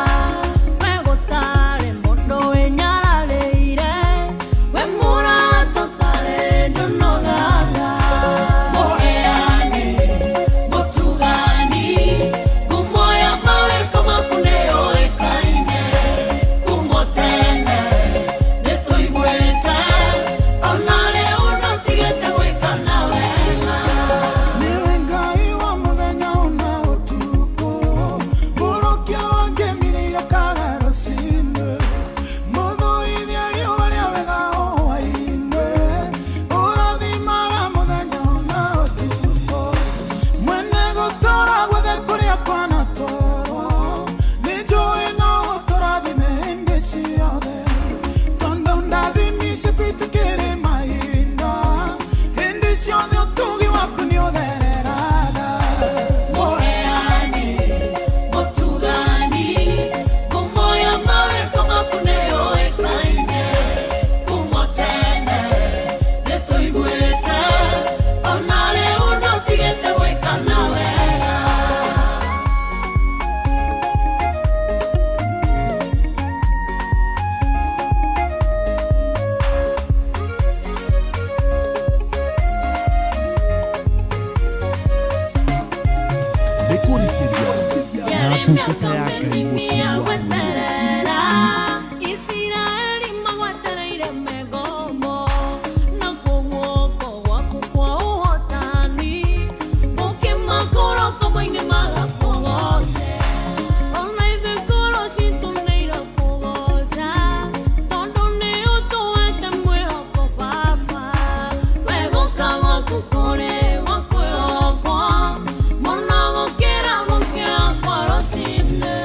We gũtarĩ mũndũ wĩnyararĩire, we mũrata ũtarĩ ndũnogaga. Mũheani, mũtugani, ngumo ya mawĩko maku nĩyũĩkaine. Kuma tene nĩtũiguĩte gwaku kũrĩ gwa kwĩhokwo mũno gũkĩra gũkĩra kwa rũcinĩ.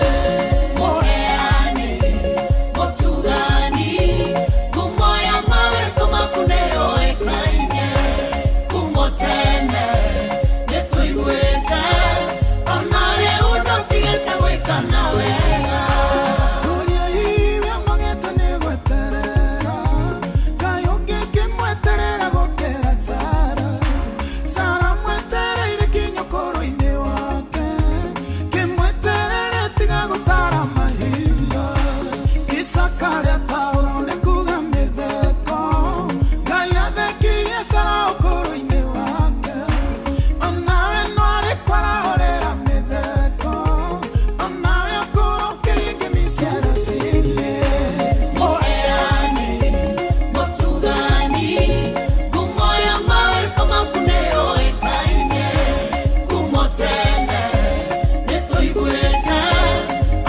Mũheani, mũtugani, ngumo ya mawĩko maku nĩyũĩkaine. Kuuma tene nĩtũiguĩte, ona rĩu ndũtigĩte gwĩka na wega. Kũrĩa iria magĩte nĩ gweterera, Ngai ũngĩkĩmweterera gũkĩra Sara. Sara mwetereire kinya ũkũrũ-inĩ wake, kĩmweterere tiga gũtara mahinda. Isaka rĩataũrwo nĩ kuga mĩtheko, Ngai athekirie Sara ũkũrũ-inĩ wake. Onawe no arĩ kwarahũrĩra mĩtheko, onawe ũkũrũkĩrie ngemi cia rũcinĩ. Mũheani, mũtugani, ngumo ya mawĩko maku nĩyũĩkaine. Kuuma tene nĩtũiguĩte,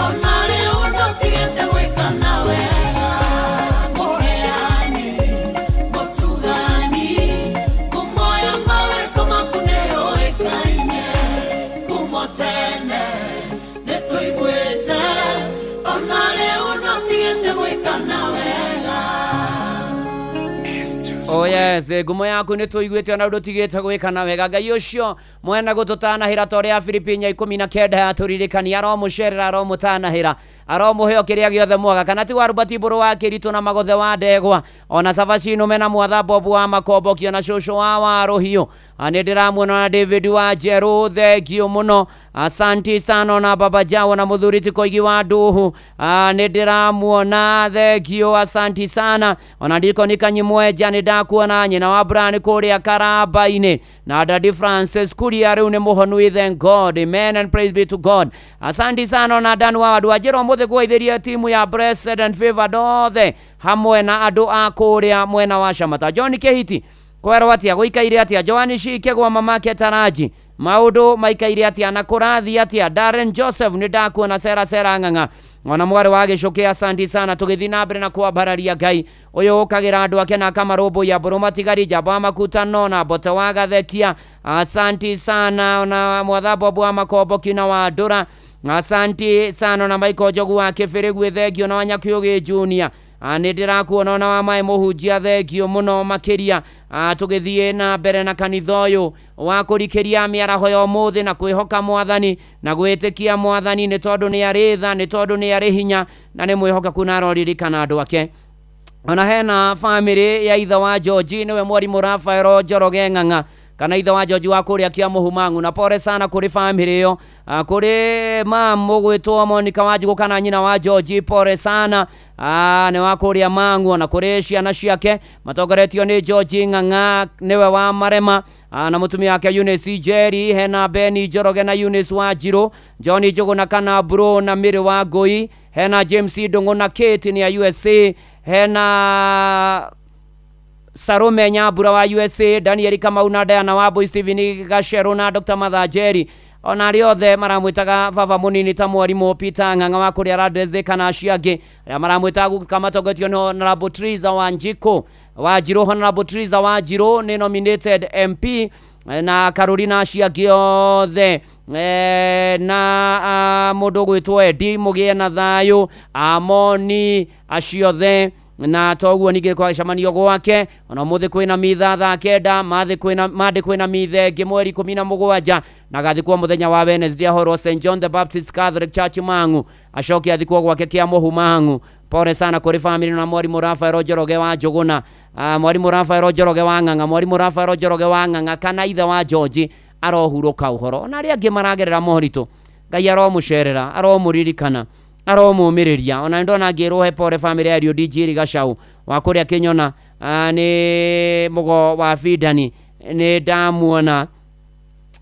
ona rĩu ndũtigĩte gwĩka na wega. Mũheani, mũtugani, ngumo ya mawĩko maku nĩyũĩkaine. Kuuma tene nĩtũiguĩte, ona rĩu ndũtigĩte gwĩka na wega. Oh yes, ngumo yaku nä tå iguä te ona ndå tigä te gwä ka na wega. Ngai å cio mwena gå tå tanahä ra ta å rä a Filipi 4:19 yatå ririkania, aromå cerera, aromå tanahä ra, aromå heo kä rä a gä othe mwaga kana ti warubati mbå rå wa kä ritå na magothe wa ndegwa ona cabaci nũme na mwatha bobu wa makomboki ona cũcũ wa warũhiũ. Nä ndä ramuona na David wa Njerũ, thengio mũno, asanti sana, ona baba Jawo na mũthuri ti Koigi wa Nduhu, nä ndä ramuona, thengio, asanti sana, ona ndikoni Kanyimwenja nä ndakuona, nyina wa Brian kũrĩa Karamba-inĩ na Daddy Francis Kuria rĩu nĩ mũhonu, thank God, amen and praise be to God, asanti sana, ona Dan wa andũ anjĩra ũmũthĩ kũgeithĩria timu ya Blessed and Favored othe hamwe na andũ a kũrĩa mwena wa Shamata. John Kehiti, kwerwo atia, gũikaire atia? Joani Shikegwa, mamake Taraji, maũndũ maikaire atia na kũrathiĩ atia? Darren Joseph, nĩ ndakuona, Sera Sera Ng'ang'a ona mwarĩ wa Gĩcũkĩ, asanti sana. Tũgĩthiĩ na mbere na kwambararia Ngai ũyũ ũkagĩra andũ ake na akamarũmbũiya. Mbũrũ matigari njamba wa makutano na mbote wa Gathekia, asanti sana, ona mwatha Bobu wa Makomboki na wa Ndũra, asanti sana, ona Michael Njogu wa Kĩbĩrĩgu, thengio, na Wanyakĩũgĩ Junior, nä ndä rakuona, ona wa maä må hunjia, thengio må no makä ria. Tå gä thiä na mbere na kanitha å yå wa kå rikä ria mä araho ya å må thä na kwä hoka Mwathani na gwä tä kia Mwathani nä tondå nä arä tha, nä tondå nä arä hinya na nä mwä hokeku na aroririkana andå ake. Ona hena bamĩrĩ ya ithe wa George, nĩwe mwarimũ Rafael Njoroge Ng'ang'a kana ithe wa George wa kũrĩa Kĩamũhu. Na pole sana kũrĩ bamĩrĩ ĩyo. Kũrĩ mam ũgwĩtwo Monica Wanjigũ kana nyina wa George, pole sana. Nĩ wa kũrĩa Mang'u, na kũrĩ ciana ciake matongoretio nĩ George Ng'ang'a nĩwe wa Marema, na mũtumia wake Eunice Njeri. Hena Beni Njoroge na Eunice Wanjirũ, John Njũgũna kana Bro na Mĩrĩ wa Ngũi, hena James Ndũng'ũ na Kate nĩ ya USA, hena Sarome Nyambura wa USA, Daniel Kamau na Diana Wambui, Stephen Gacheru na Dr. Mathanjeri, ona arĩa othe maramwĩtaga baba mũnini ta mwarimũ Peter Ng'ang'a wa kũrĩa Radesde kana acio angĩ arĩa maramwĩtaga guka matongoretio nĩ Honorable Triza Wanjikũ Wanjirũ. Honorable Triza Wanjirũ nĩ nominated MP na Carolina acio angĩ othe, na mũndũ ũgwĩtwo Edi, mũgĩe na thayũ, Amoni acio othe. Na toguo ningĩ kwagĩcemanio gwake ona ũmũthĩ kwĩna mitha thaa 9, mathĩ kwĩna mandĩ kwĩna mitha ĩngĩ mweri 17, na gathikwo mũthenya wa Wednesday ahorwo St John the Baptist Catholic Church Mang'u, acoke athikwo gwake kĩa Mũhu Mang'u. Pole sana kũrĩ family na mwarimũ Rafael Njoroge wa Njũgũna, mwarimũ Rafael Njoroge wa Ng'ang'a, mwarimũ Rafael Njoroge wa Ng'ang'a kana ithe wa George arohurũka ũhoro. Ona arĩa angĩ maragerera moritũ, Ngai aromũcerera, aromũririkana, aromũmĩrĩria. Ona ndona ngĩrwo he pole family ya Eliud Njiri Gacau wa kũrĩa Kĩnyona, nĩ mũgo wa Bindani, nĩ ndamuona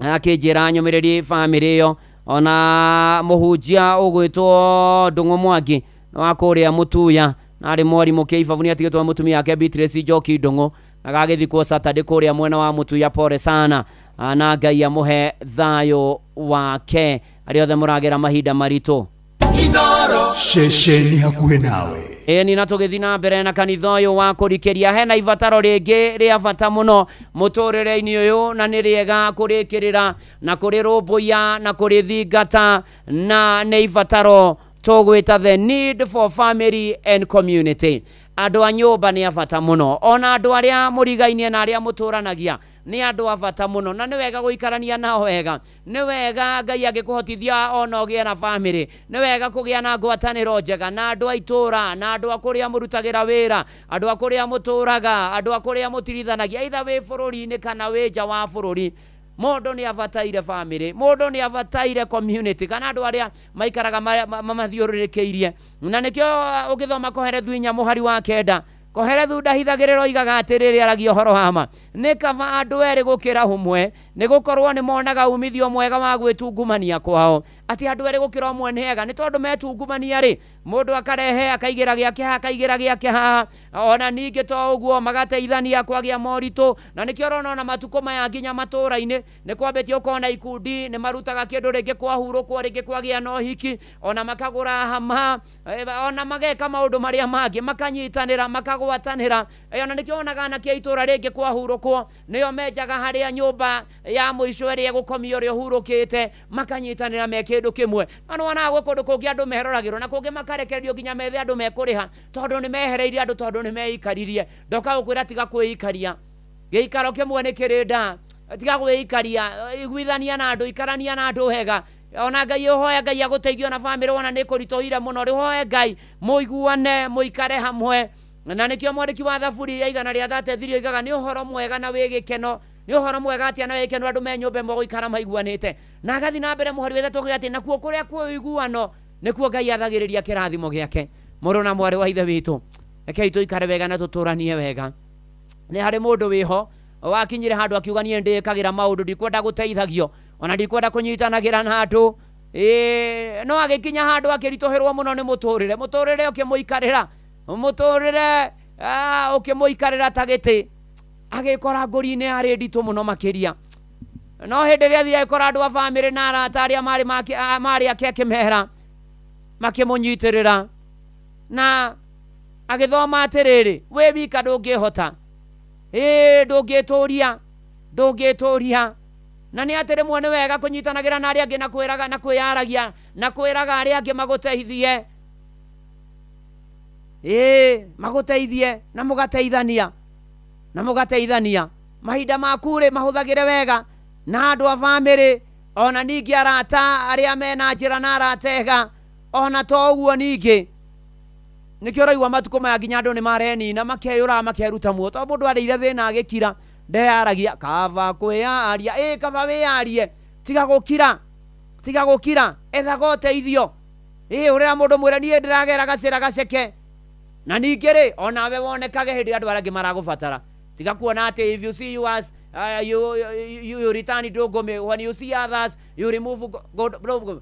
akĩnjĩra nyũmĩrĩrie family ĩyo. Ona mũhunjia ũgwĩtwo Ndũng'ũ Mwangi wa kũrĩa Mũtuya na arĩ mwarimũ Kĩibabu nĩ atigĩtwo mũtumia wake Beatrice Njoki Ndũng'ũ na gagĩthikwo Saturday kũrĩa mwena wa Mũtuya. Pole sana, na Ngai amũhe thayũ wake arĩa othe mũragera mahinda maritũ. Inoro. Ceceni hakuhĩ nawe. Ĩni na tũgĩthiĩ na mbere na kanitha ũyũ wa kũrikĩria, hena ibataro rĩngĩ rĩa bata mũno mũtũrĩre-inĩ ũyũ, na nĩ rĩega kũrĩkĩrĩra na kũrĩrũmbũiya na kũrĩthingata, na nĩ ibataro tũgwĩta the need for family and community. Andũ a nyũmba nĩ a bata mũno, ona andũ arĩa mũrigainie na arĩa mũtũranagia nĩ andũ a bata mũno, na nĩ wega gũikarania nao wega. Nĩ wega Ngai angĩkũhotithia ona ũgĩe na family, nĩ wega kũgĩa na ngwatanĩro njega na andũ a itũũra, na andũ a kũrĩa mũrutagĩra wĩra, andũ a kũrĩa mũtũraga, andũ a kũrĩa mũtirithanagia, either wĩ bũrũri-inĩ kana wĩ nja wa bũrũri. Mũndũ nĩ abataire family, mũndũ nĩ abataire community, kana andũ arĩa maikaraga mamathiũrũrũkĩirie. Na nĩkĩo ũngĩthoma Kohelethu 4 mũhari wa 9, Kohelethu ndahithagĩrĩra oigaga atĩrĩrĩ, aragia ũhoro wa ma, nĩ kaba andũ erĩ gũkĩra ũmwe, nĩ gũkorwo nĩ monaga umithio mwega wa gwĩtungumania kwao. Atĩ andũ erĩ gũkĩra ũmwe nĩ ega, nĩ tondũ metungumania rĩ, mũndũ akarehe akaigĩra gĩake haha, akaigĩra gĩake haha, ona ningĩ to ũguo magateithania kwagĩa moritũ. Na nĩkĩo ũrona ona matukũ maya nginya matũũra-inĩ nĩ kwambĩtie ũkona ikundi nĩ marutaga kĩndũ, rĩngĩ kwahurũkwo, rĩngĩ kwagĩa na ũhiki, ona makagũra hama, ona mageka maũndũ marĩa mangĩ, makanyitanĩra, makagwatanĩra. Ona nĩkĩo wonaga anake a itũũra rĩngĩ kwahurũkwo nĩo menjaga harĩa nyũmba ya mũico ĩrĩa ĩgũkomio ũrĩa ũhurũkĩte, makanyitanĩra me kĩndũ kĩmwe. No nĩ wonaga gwĩ kũndũ kũngĩ andũ meroragĩrwo, na kũngĩ makarekererio nginya methe andũ mekũrĩha, tondũ nĩ mehereirie andũ, tondũ nĩ meikaririe. Ndoka gũkwĩra tiga kwĩikaria, gĩikaro kĩmwe nĩ kĩrĩ nda, tiga gwĩikaria, iguithania na andũ, ikarania na andũ wega. Ona Ngai ũhoe Ngai agũteithie, ona bamĩrĩ wona nĩ kũritũhire mũno, rĩu ũhoe Ngai mũiguane, mũikare hamwe. Na nĩkĩo mwandĩki wa Thaburi ya 133 oigaga nĩ ũhoro mwega na wĩ gĩkeno, nĩ ũhoro mwega atĩa na wĩ gĩkeno andũ me nyũmba ĩmwe gũikara maiguanĩte. Na agathiĩ na mbere mũhari wa 3 akauga atĩ nakuo kũrĩa kwĩ ũiguano nĩkuo Ngai athagĩrĩria kĩrathimo gĩake. Mũrũ na mwarĩ wa Ithe witũ, rekei tũikare wega na tũtũranie wega. Nĩ harĩ mũndũ wĩho wakinyire handũ akiuga niĩ ndĩkagĩra maũndũ, ndikwenda gũteithagio, ona ndikwenda kũnyitanagĩra na andũ. No agĩkinya handũ akĩritũhĩrwo mũno nĩ mũtũrĩre, mũtũrĩre ũkĩmũikarĩra, mũtũrĩre ũkĩmũikarĩra ta gĩtĩ, agĩkora ngũri-inĩ yarĩ nditũ mũno makĩria. No hĩndĩ ĩrĩa athire agĩkora andũ a bamĩrĩ na arata arĩa marĩ ake akĩmera, makĩmũnyitĩrĩra, na agĩthoma atĩrĩrĩ, wĩ wika ndũngĩhota, ndũngĩtũria, ndũngĩtũria. Na nĩ atĩ rĩmwe nĩ wega kũnyitanagĩra na arĩa angĩ na kwĩraga, na kwĩyaragia, na kwĩraga arĩa angĩ magũteithie. Magũteithie na mũgateithania, na mũgateithania. Mahinda maku rĩ mahũthagĩre wega na andũ a bamĩrĩ, ona ningĩ arata arĩa mena njĩra na arata ega, ona to ũguo ningĩ. Nĩkĩo ũraigua matukũ maya nginya andũ nĩ marenina, makeyũraga, makeruta muoyo, tondũ mũndũ arĩire thĩna agĩkira, ndeyaragia, kaba kwĩyaria, kaba wĩyarie, tiga gũkira, tiga gũkira, ethaga ũteithio. Ũrĩa mũndũ mwĩre niĩ ndĩragera gacĩra gaceke. Na ningĩ rĩ, onawe wonekage hĩndĩ ĩrĩa andũ arĩa angĩ maragũbatara. Tiga kuona atĩ if you see you as, you return ndũngũmĩ, when you see others you remove ndũngũmĩ.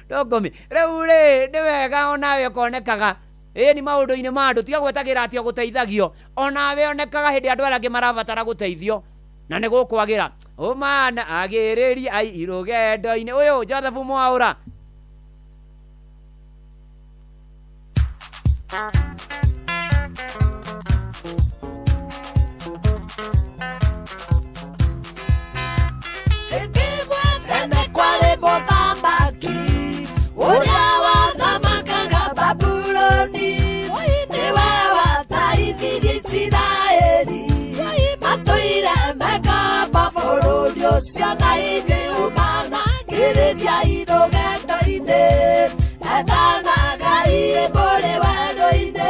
Ndũngũmĩ. Rĩu rĩ, nĩ wega onawe ũkonekaga. Nĩ maũndũ-inĩ ma andũ, tiga gwetagĩra atĩ ũgũteithagio. Onawe onekaga hĩndĩ andũ arĩa angĩ marabatara gũteithio. Na nĩ gũkwagĩra. Ũmana agĩrĩria ai rũgendo-inĩ. Ũyũ Joseph Mwaũra. Tene kwarĩ mũthamaki ũrĩa wathamakaga Babuloni, nĩwe wateithirie Isiraeli matũire mekamba bũrũri ũcio, na ithuĩ ũmanangĩrĩria irũgendo-inĩ, endanagai mũrĩ werũ-inĩ.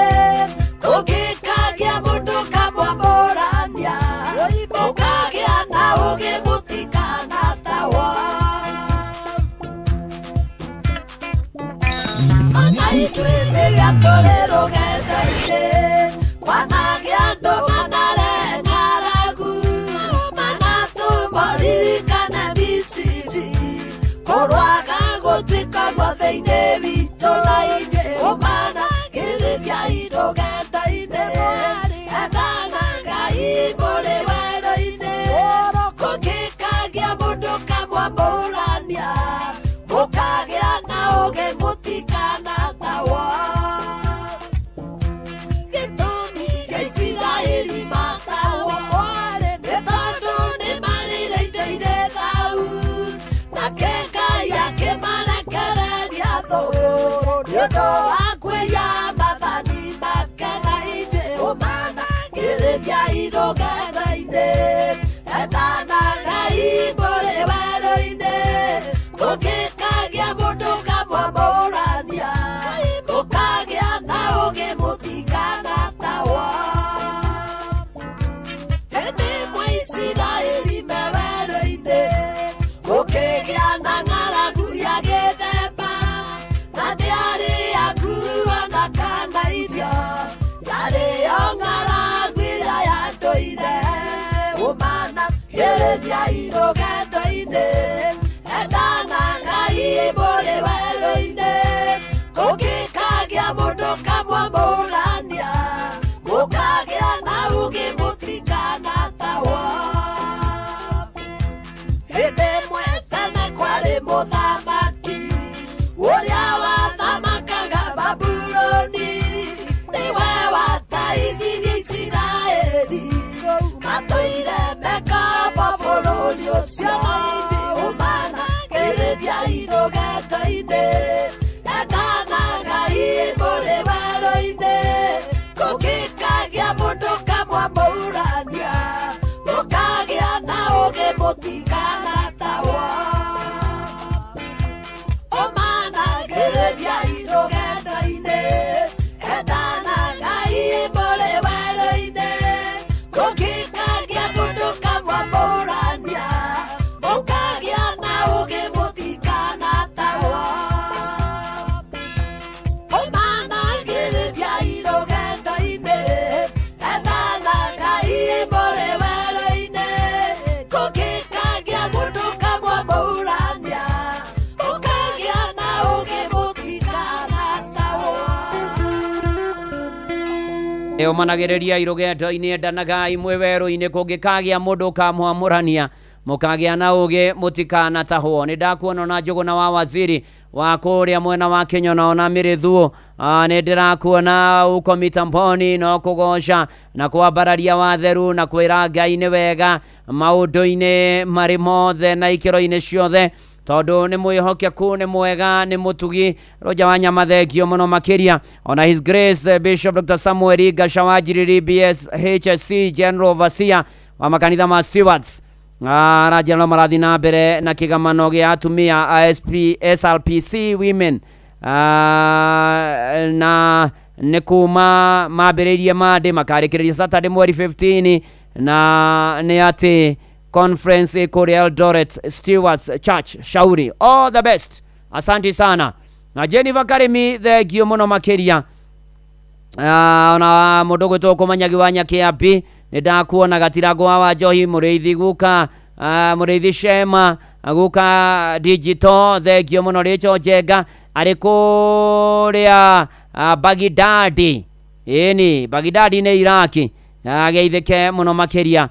Ũmanagĩrĩria irũgendo-inĩ, endanagai mũrĩ werũ-inĩ, kũngĩkagĩa mũndũ kamwamũrania, mũkagĩa na ũũgĩ mũtikanatahwo. Hĩndĩ ĩmwe Isiraeli me werũ-inĩ, gũkĩgĩa na ng'aragu ya gĩthemba, na ndĩarĩ ya nguo na kana irio, yarĩ o ng'aragu ĩrĩa yatũire. Ũmanagĩrĩria irũgendo-inĩ, endanagai mũrĩ werũ-inĩ, kũngĩkagĩa mũndũ kamwamũrania, mũkagĩa na ũũgĩ mũtikanatahwo. Hĩndĩ ĩmwe tene kwarĩ mũthamaki ũrĩa wathamakaga Babuloni, nĩwe wateithirie Isiraeli matũire mekamba bũrũri ũcio. Ũmanagĩrĩria irũgendo-inĩ, endanagai mũrĩ werũ-inĩ, kũngĩkagĩa mũndũ kamwamũrania, mũkagĩa na ũũgĩ mũtikanatahwo. Ũmanagĩrĩria irũgendo-inĩ, endanagai mũrĩ werũ-inĩ, kũngĩkagĩa mũndũ kamwamũrania, mũkagĩa na ũũgĩ mũtikanatahwo. Ũmanagĩrĩria irũgendo-inĩ, endanagai mũrĩ werũ-inĩ, kũngĩkagĩa mũndũ kamwamũrania, mũkagĩa na ũũgĩ mũtikanatahwo. Ũmanagĩrĩria irũgendo-inĩ, endanagai mwĩ werũ-inĩ, kũngĩkagĩa mũndũ ũkamwamũrania, mũkagĩa na ũũgĩ mũtikanatahwo. Nĩ ndakuona ona Njũgũna wa waziri wa kũrĩa mwena wa Kĩnyona ona Mĩrĩthuo, nĩ ndĩrakuona uko mitamboni no kũgoca na kwambararia watheru na kwĩra Ngai nĩ wega maũndũ-inĩ marĩ mothe na ikĩro-inĩ ciothe, tondũ nĩ mwĩhokeku, nĩ mwega, nĩ mũtugi. Roja wa nyama, thengio mũno makĩria. Ona His Grace Bishop Dr. Samuel Gasha wa Njiriri BS HSC General Overseer wa makanitha ma Stewards aranjĩra no marathiĩ na mbere na kĩgamano gĩa atumia a SP, SRPC Women, na nĩ kuma mambĩrĩirie Monday makarĩkĩrĩria Saturday mweri 15, na nĩ atĩ conference ĩkũrĩa Eldoret Stewards Church. Shauri, all the best, asante sana. Na Jennifer Karimi, thengio mũno makĩria. Ona mũndũ gwĩtwo kũmanyagi wa Nyakiambi, nĩ ndakuona. Gatirango wa Njohi, mũrĩithi guka, mũrĩithi Shema guka digital, thengio mũno. Rĩcho Njenga arĩ kũrĩa Bagidadi, ĩni Bagidadi nĩ Iraki, ageithĩke mũno makĩria.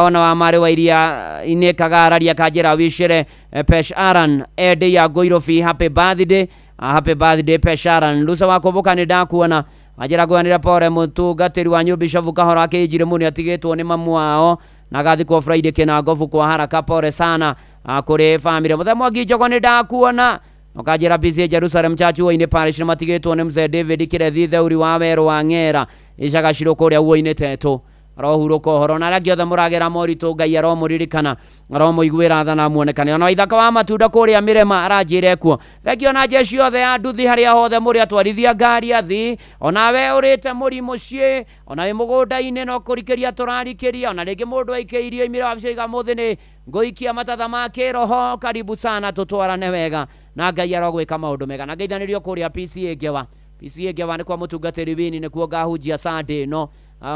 Ona wa marĩ wa iria inĩ kagararia kanjĩra wicĩre Pesh Aran ende ya Ngoirobi happy birthday, happy birthday Pesh Aran. Lusa wa kũmbũka, nĩ ndakuona. Anjĩra ngwanĩra pore mũtungatĩri wanyu Bishop Kahora akĩnjire mũno, atigĩtwo nĩ mamu wao na agathikwo Friday Kĩnangobu kwa haraka, pore sana kũrĩ family. Mũthee Mwangi Njogo, nĩ ndakuona. Ũkanjĩra PCA Jerusalem Church Uoinĩ Parish nĩ matigĩtwo nĩ mzee David Kĩrethi Theuri wa werũ wa Ng'era icagacirũ kũrĩa Uoinĩ Tetũ, arohurũka ũhoro. Na arĩa angĩ othe mũragera moritũ, Ngai aromũririkana, aromũiguĩra tha na muonekane. Ona waithaka wa matunda kũrĩa mĩrema aranjĩra kuo, thengio. Na jeshi othe ya nduthi harĩa hothe mũrĩ, atwarithia ngari, athi, onawe ũrĩte mũri mũciĩ, ona wĩ mũgũnda-inĩ no kũrikĩria tũrarikĩria, ona rĩngĩ mũndũ aikĩirio imĩra wabici iga mũthĩ nĩ ngũikia matatha ma kĩroho. Karibu sana, tũtwarane wega na Ngai arogwĩka maũndũ mega. Na ngeithanĩrio kũrĩa PCA Ngewa. PCA Ngewa nĩ kwa mũtungatĩri Wini, nĩkuo ngahunjia Sunday ĩno,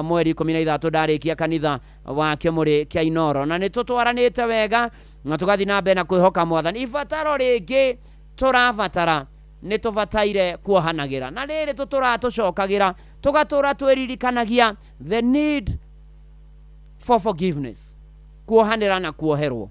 mweri 13 ndarĩkia kanitha wa Kĩmũrĩ kĩa Inoro. Na nĩ tũtwaranĩte wega na tũgathiĩ na mbere na kwĩhoka Mwathani. Ibataro rĩngĩ tũrabatara, nĩ tũbataire kuohanagĩra, na rĩrĩ tũtũraga tũcokagĩra tũgatũra twĩririkanagia the need for forgiveness, kuohanĩra na kuoherwo,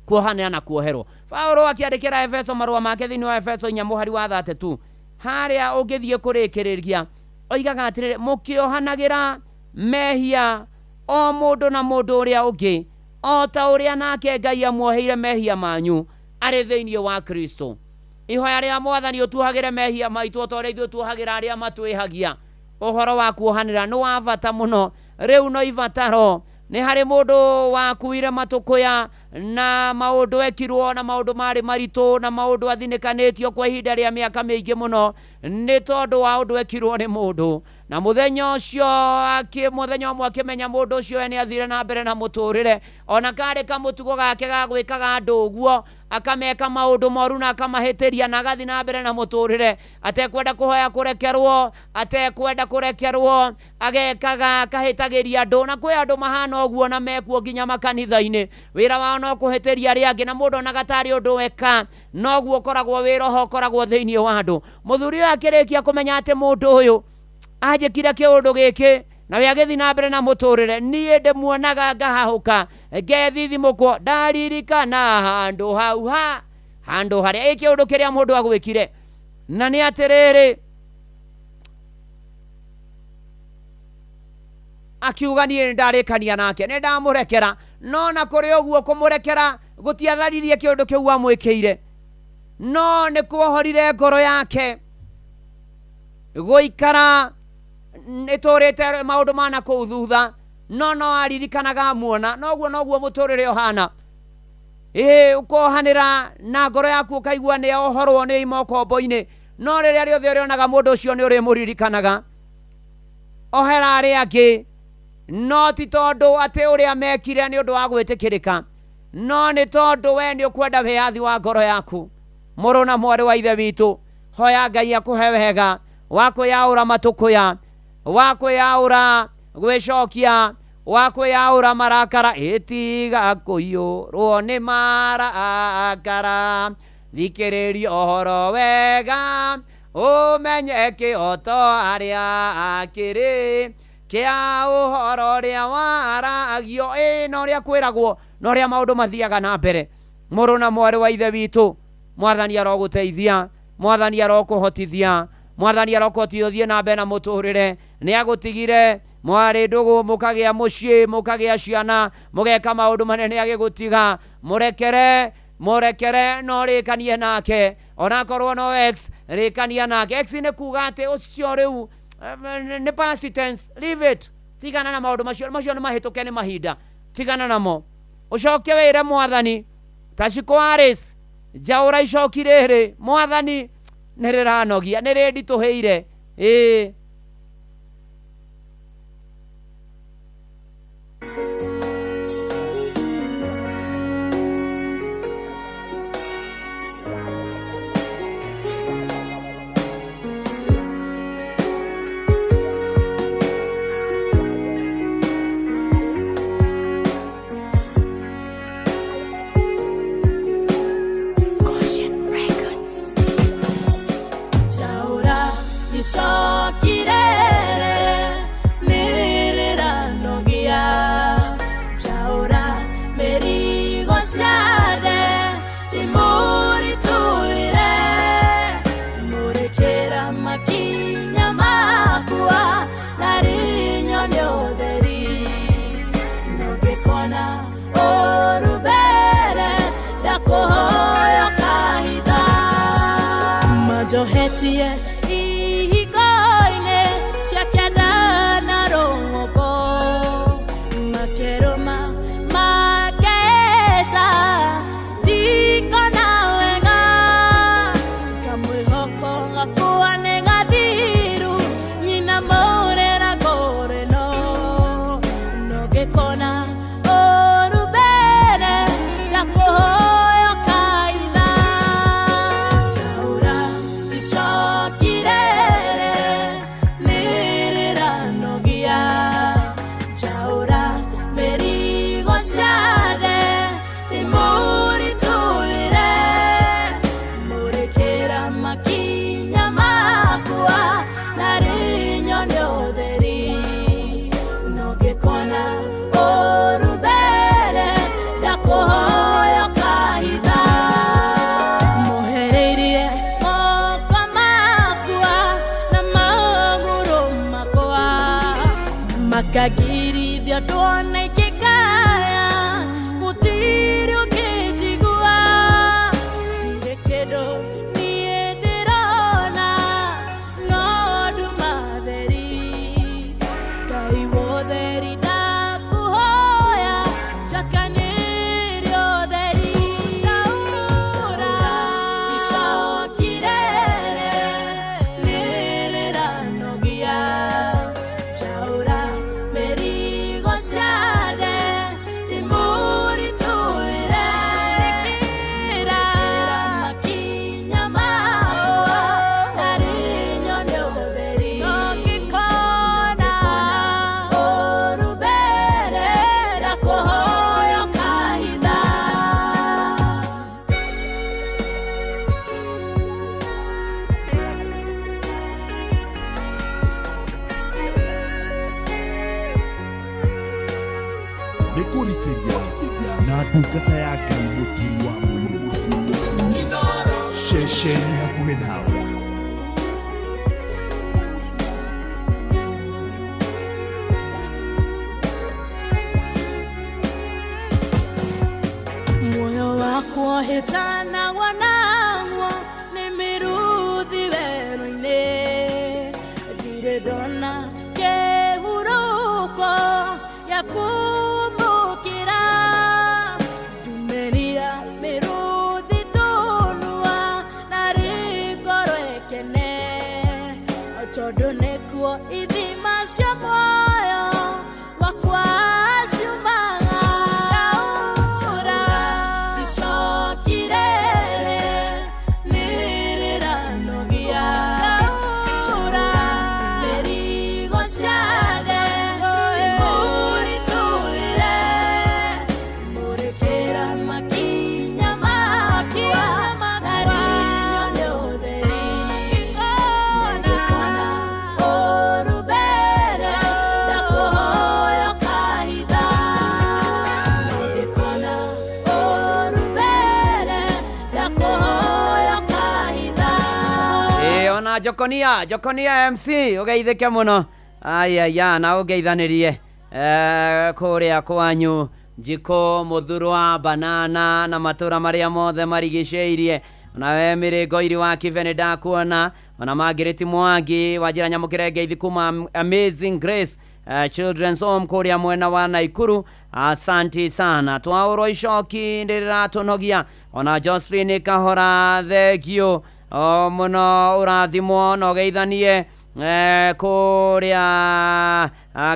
kuohanĩra na kuoherwo. Paulo akĩandĩkĩra Efeso marũa make thĩinĩ wa Efeso 4 mũhari wa 32 harĩa ũngĩthiĩ kũrĩkĩrĩria, oigaga atĩrĩrĩ, mũkĩohanagĩra mehia o mũndũ na mũndũ ũrĩa ũngĩ, o ta ũrĩa nake Ngai amuoheire mehia manyu arĩ thĩinĩ wa Kristo. Ihoya rĩa Mwathani, ũtuohagĩre mehia maitũ o ta ũrĩa ithuĩ tuohagĩra arĩa matwĩhagia. Ũhoro wa kuohanĩra nĩ wa bata mũno. Rĩu no ibataro nĩ harĩ mũndũ wakuire matũkũya na maũndũ ekirwo na maũndũ marĩ maritũ na maũndũ athinĩkanĩtio kwa ihinda rĩa mĩaka mĩingĩ mũno nĩ tondũ wa ũndũ ekirwo nĩ mũndũ. Na mũthenya ũcio mũthenya ũmwe akĩmenya mũndũ ũcio we nĩ athire na mbere na mũtũrĩre, ona karĩ kamũtugo gake ga gwĩkaga andũ ũguo, akameka maũndũ moru na akamahĩtĩria na agathiĩ na mbere na mũtũrĩre atekwenda kũhoya kũrekerwo, atekwenda kũrekerwo, agekaga akahĩtagĩria andũ. Na kwĩ andũ mahana ũguo na mekuo nginya makanitha-inĩ, wĩra wao no kũhĩtĩria arĩa angĩ na mũndũ onaga tarĩ ũndũ weka, noguo ũkoragwo wĩ roho ũkoragwo thĩinĩ wa andũ. Mũthuri ũyũ akĩrĩkia kũmenya atĩ mũndũ ũyũ anjĩkire kĩũndũ gĩkĩ na we agĩthiĩ na mbere na mũtũrĩre, niĩ ndĩmuonaga ngahahũka ngethithimũkwo, ndaririkana handũ hau ha handũ harĩa ĩ kĩũndũ kĩrĩa mũndũ agwĩkire. Na nĩ atĩrĩrĩ, akiuga niĩ nĩndarĩkania nake, nĩndamũrekera. No na kũrĩ ũguo kũmũrekera gũtiatharirie kĩũndũ kĩu amwĩkĩire, no nĩ kuohorire ngoro yake gũikara ĩtũrĩte maũndũ ma na kũu thutha, no no aririkanaga amuona. Noguo noguo mũtũrĩre ũhana. Ĩ ũkohanĩra na ngoro yaku ũkaigua nĩ ohorwo nĩ ima ũkombo-inĩ, no rĩrĩa rĩothe ũrĩonaga mũndũ ũcio nĩ ũrĩmũririkanaga. Ohera arĩa angĩ, no ti tondũ atĩ ũrĩa mekire nĩ ũndũ wa gwĩtĩkĩrĩka, no nĩ tondũ we nĩ ũkwenda wĩyathi wa ngoro yaku. Mũrũ na mwarĩ wa ithe witũ, hoya Ngai akũhe wega wa kwĩyaũra matũkũya, wa kwĩyaũra gwĩcokia, wa kwĩyaũra marakara. Ĩtiga kũiyũrwo nĩ marakara, thikĩrĩria ũhoro wega, ũmenye kĩhoto harĩa akĩrĩ kĩa ũhoro ũrĩa waragio. Ĩ na ũrĩa kwĩragwo na ũrĩa maũndũ mathiaga na mbere. Mũrũ na mwarĩ wa ithe witũ, Mwathani arogũteithia, Mwathani arokũhotithia, Mwathani arokũhotithia ũthiĩ na mbere na mũtũrĩre. Nĩ agũtigire mwarĩ ndũgũ, mũkagĩa mũciĩ, mũkagĩa ciana, mũgeka maũndũ manene, agĩgũtiga. Mũrekere, mũrekere, no rĩkanie nake, onakorwo no ex, rĩkania nake. Ex nĩ kuga atĩ ũcio rĩu nĩ past tense, leave it. Tigana na maũndũ macio, macio nĩ mahĩtũke nĩ mahinda, tigana namo. Ũcoke wĩre Mwathani ta Shiko Harris, njaũra icoki rĩrĩ Mwathani nĩ rĩranogia, nĩ rĩnditũhĩire. Ĩĩ. Chaura icokirere nĩrĩranogia, Chaura mĩrigo ciathe ndĩmũritũhĩre, mũrĩkĩra makinya makwa na rinyone ũtheri, nũngĩkona ũru mbere ndakũhoya kahitha. Majohetie ihingo-inĩ cia kĩanda na rũng'ũngũ, makerũma makeeta ndikona wega, kamwĩhoko gakwa nĩ gathiru, nyina mũrĩra ngũrĩno, nũngĩkona ũru mbere ndakũhoya kaitha. Chaura icokirere nĩrĩranogia, Chaura mĩrigo ciathe ndĩmũritũhĩre, mũrĩkĩra makinya makwa na rinyone ũtheri, nũngĩkona ũru mbere ndakũhoya kahitha. Mũhereirie moko makwa na magũrũ makwa, makagirithia ndwona ingĩkaya, gũtirĩ ũkĩnjigua, ndirĩ kĩndũ niĩ ndĩrona no nduma theri, Ngai wa ũtheri. Nĩ kũrikĩria na ndungata ya Ngai Mũturi wa Mũirũ. Ceceni hakuhĩ nawe. Muoyo wakwa hĩtanagwo naguo nĩ mĩrũthi werũ-inĩ, ndirĩ ndona kĩhurũko gĩa kũmbũkĩra. Ndumĩrira mĩrũthi tũnua narĩ ngoro ĩkene, tondũ nĩkuo ithima cia muoyo wakwa ciumaga. Ndaũra icoki rĩrĩ nĩrĩranogia, ndaũra mĩrigo ciothe imũritũhĩre, mũrĩkĩra makinya makwa narĩ nyone ũtheri. Nĩngũkona ũũru mbere ndakũhoya ũkahitha, nĩngũkona ũũru mbere ndakũhoya ũkahitha. Ĩ ona Jokonia, Jokonia MC ũgeithĩke mũno. Ayaya, na ũngeithanĩrie kũrĩa kwanyu Njiko, Mũthurwa, Banana na matũra marĩa mothe marigicĩirie. Ona we Mĩrĩngo iri wa Kibe nĩ ndakuona, ona Margaret Mwangi wanjĩra nyamũkĩre ngeithi kuma Amazing Grace Children's Home kũrĩa mwena wa Naikuru. Asanti sana. Twaũrwo icoki ndĩrĩratũnogia. Ona Josephine Kahora, thengio o mũno, ũrathimwo na ũgeithanie kũrĩa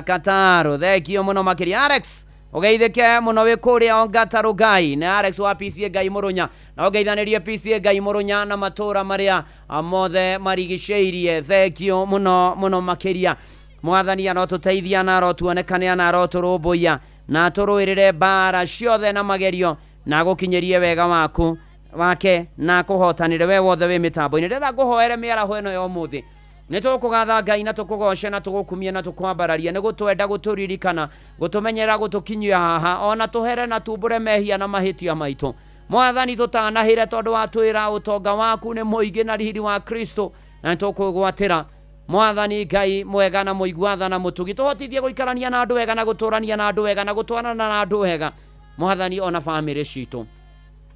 Kataru. Thengio mũno makĩria. Alex ũgeithĩke mũno wĩ kũrĩa Ongata Ngai na Alex wa PCA Ngai Mũrũnya, na ũgeithanĩrie PCA Ngai Mũrũnya na matũra marĩa mothe marigicĩirie. Thengio mũno mũno makĩria. Mwathani arotũteithia na arotuonekania na arotũrũmbũiya na atũrũĩrĩre mbara ciothe na magerio na agũkinyĩrie wega waku wake na akũhotanĩre we wothe wĩ mĩtambo-inĩ. Ndĩrenda ngũhoere mĩaraho ĩno ya ũmũthĩ. Nĩ tũkũgatha Ngai na tũkũgoce na tũgũkumie na tũkwambararie, nĩ gũtwenda gũtũririkana, gũtũmenyera, gũtũkinyia haha, ona tũhere na tumbũre mehia na mahĩtia maitũ. Mwathani tũtanahĩre, tondũ watwĩra ũtonga waku nĩ mũingĩ na riri wa Kristo, na nĩtũkwĩgwatĩra. Mwathani Ngai mwega na mũiguatha na mũtugi, tũhotithie gũikarania na andũ wega na gũtũrania na andũ wega na gũtwarana na andũ wega. Mwathani ona bamĩrĩ citũ,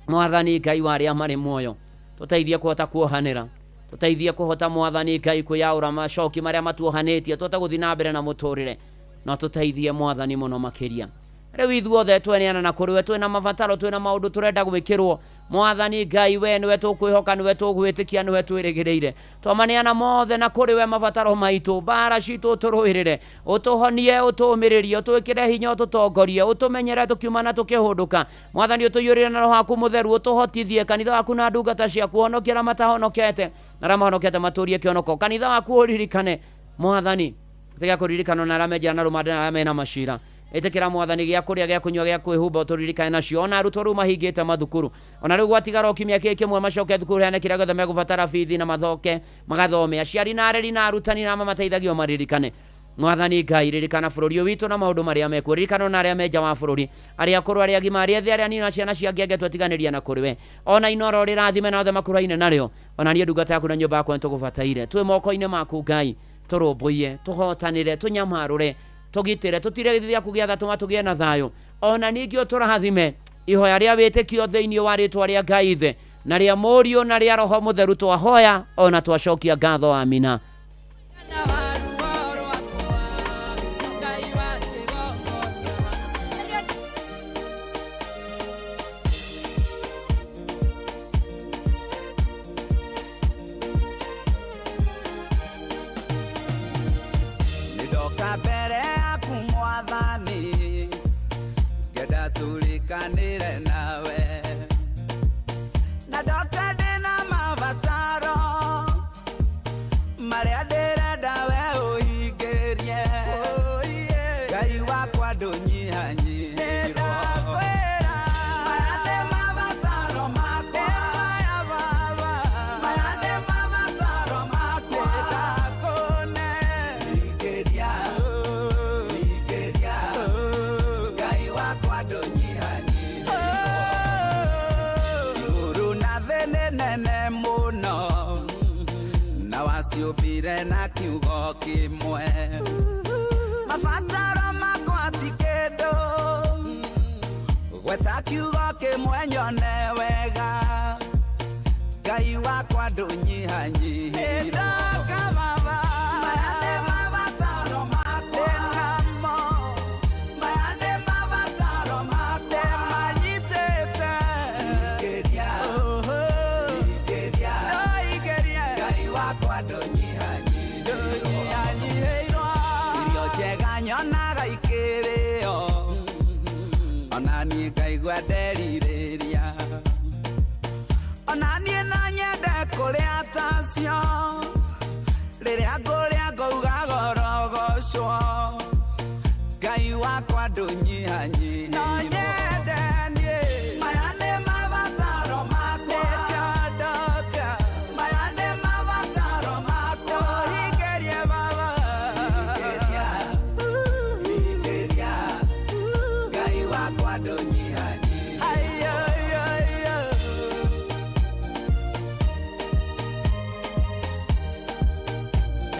Mwathani Ngai wa arĩa marĩ muoyo, tũteithie kũhota kuohanĩra, tũteithie kũhota Mwathani Ngai kwĩyaũra macoki marĩa matuohanĩtie, tũhote gũthiĩ na mbere na mũtũrĩre, na tũteithie Mwathani mũno makĩria. Rĩu ithuothe tweneana na kũrĩ we, twĩna mabataro, twĩna maũndũ tũrenda gwĩkĩrwo. Mwathani Ngai, we nĩwe tũkwĩhoka, nĩwe tũgwĩtĩkia, nĩwe twĩrĩgĩrĩire. Twamaneana mothe na kũrĩ we mabataro maitũ, mbara citũ ũtũrũĩrĩre, ũtũhonie, ũtũũmĩrĩrie, ũtwĩkĩre hinya, ũtũtongorie, ũtũmenyere tũkiuma na tũkĩhũndũka. Mwathani ũtũiyũrĩre na roho waku mũtheru, ũtũhotithie kanitha waku na ndungata ciaku, honokia arĩa matahonokete na arĩa mahonokete matũrie kĩhonoko. Kanitha waku ũririkane Mwathani, tiga kũririkanwo na arĩa menjera na rũmande na arĩa mena macira. Ĩtĩkĩra Mwathani gĩa kũrĩa, gĩa kũnyua, gĩa kwĩhumba, ũtũririkane nacio. Ona arutwo rĩu mahingĩte mathukuru, ona rĩu gwatigara o kiumia kĩmwe macoke thukuru, heane kĩrĩa gĩothe megũbatara bithi na mathoke magathome. Aciari na areri na arutani na mamateithagio maririkane. Mwathani Ngai, ririkana bũrũri ũyũ witũ na maũndũ marĩa mekuo, ririkana ona arĩa me nja wa bũrũri, arĩa akũrũ, arĩa agima, arĩa ethĩ, arĩa anini, na ciana cia ngenge, twetiganĩria na kũrĩ we. Ona Inoro rĩrathime na othe makũraine narĩo. Ona niĩ ndungata yaku na nyũmba yakwa nĩtũgũbataire, twĩ moko-inĩ maku Ngai, tũrũmbũiye, tũhotanĩre, tũnyamarũre, tũgitĩre, tũtire gĩthithi gĩaku gĩa tha, tũma tũgĩe na thayũ. Ona ningĩ ũtũrathime ihoya rĩa wĩtĩkio thĩinĩ wa rĩtwa rĩa Ngai Ithe na rĩa Mũriũ na rĩa Roho Mũtheru, twahoya ona twacokia ngatho. Amina. Ndoka mbere yaku Mwathani, ngenda tũrĩkanĩre nawe, na ndoka ndĩna mabataro marĩa ndĩrenda we ũhingĩrie. Ngai wakwa ndũnyihanyihĩrwo. Maya nĩ mabataro makwa, maya nĩ mabataro makwa, ndakũne hingĩria, hingĩria, Ngai wakwa. Waciũmbire na kiugo kĩmwe. Mabataro makwa ti kĩndũ, gweta kiugo kĩmwe nyone wega. Ngai wakwa ndũnyihanyihĩrwo. Ndoka baba, maya nĩ mabataro makwa. Ndĩnamo, maya nĩ mabataro makwa. Ndĩmanyitĩte. Ingĩria, ingĩria, ingĩria. Ngai wakwa ndũnyihanyihĩrwo. Irio njega nyonaga ikĩrĩo, ona niĩ ngaigua nderirĩria. Ona niĩ no nyende kũrĩa tacio, rĩrĩa ngũrĩa ngauga gorogocwo. Ngai wakwa ndũnyihanyihĩrwo. No nyende niĩ. Maya nĩ mabataro makwa. Nĩndoka. Maya nĩ mabataro makwa. Hingĩrie baba. Hingĩria, hingĩria. Ngai wakwa ndũnyihanyihĩrwo. Ayo, ayo,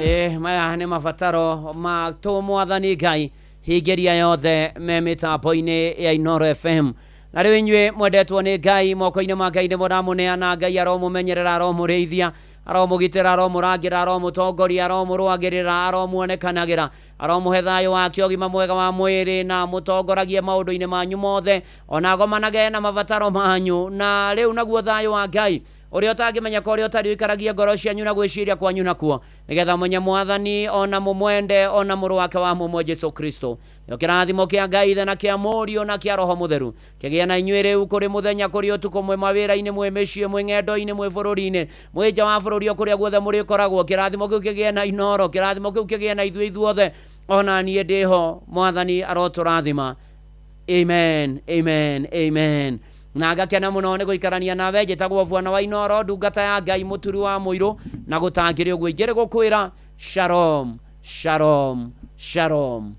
ayo. Maya nĩ mabataro ma tũ mwathani Ngai hingĩria yothe me mĩtambo-inĩ ya Inooro FM. Na rĩu inyuĩ mwendetwo nĩ Ngai, moko-inĩ ma Ngai nĩmo ndamũneana. Ngai aromũmenyerera, aromũrĩithia, aromũgitĩra, aromũrangĩra, aromũtongoria, aromũrũagĩrĩra, aromuonekanagĩra, aromũhe thayũ wake, ũgima mwega wa mwĩrĩ, na mũtongoragie maũndũ-inĩ manyu mothe, ona agomanage na mabataro manyu. Na rĩu naguo thayũ wa Ngai ũrĩa ũtangĩmenyeka, ũrĩa ũtarĩ, ũikaragie ngoro cianyu na gwĩciria kwanyu nakuo, nĩgetha mũmenye mwathani ona mũmwende ona mũrũ wake wa mũmwe Jesu Kristo. Nĩo kĩrathimo kĩa Ngai Ithe na kĩa Mũriũ na kĩa Roho Mũtheru kĩgĩe na inyuĩ rĩu kũrĩ mũthenya, kũrĩ ũtukũ, mwĩ mawĩra-inĩ, mwĩ mĩciĩ, mwĩ ng'endo-inĩ, mwĩ bũrũri-inĩ, mwĩ nja wa bũrũri, o kũrĩa guothe mũrĩkoragwo. Kĩrathimo kĩu kĩgĩe na Inooro, kĩrathimo kĩu kĩgĩe na ithuĩ ithuothe, ona niĩ ndĩho. Mwathani arotũrathima. Amen, amen, amen. Na ngakena mũno nĩ gũikarania nawe. Njĩtagwo Bwana wa Inooro, ndungata ya Ngai, mũturi wa mũirũ, na gũtangĩrĩ ũguo ingĩrĩ gũkwĩra shalom, shalom, shalom.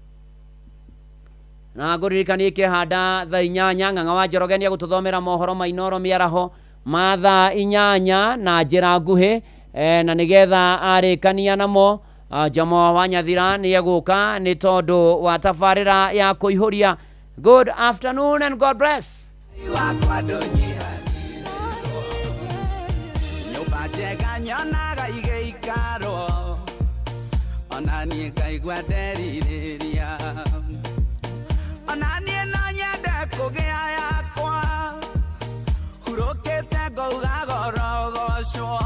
Na ngũririkanie kĩhanda thaa 8 Ng'ang'a wa Njoroge nĩ egũtũthomera mohoro ma Inooro mĩaraho ma thaa 8 na njĩra nguhĩ, na nĩgetha arĩkania namo, Jomo wa Nyathira nĩ egũka nĩ tondũ wa tabarĩra ya kũihũria. Good afternoon and God bless. Wakwa ndũnyihanyihĩrwo. Nyũmba njega nyonaga igĩikarwo, ona niĩ ngaigua nderirĩria. Ona niĩ no nyende kũgĩa yakwa, hurũkĩte ngauga gorogocwo.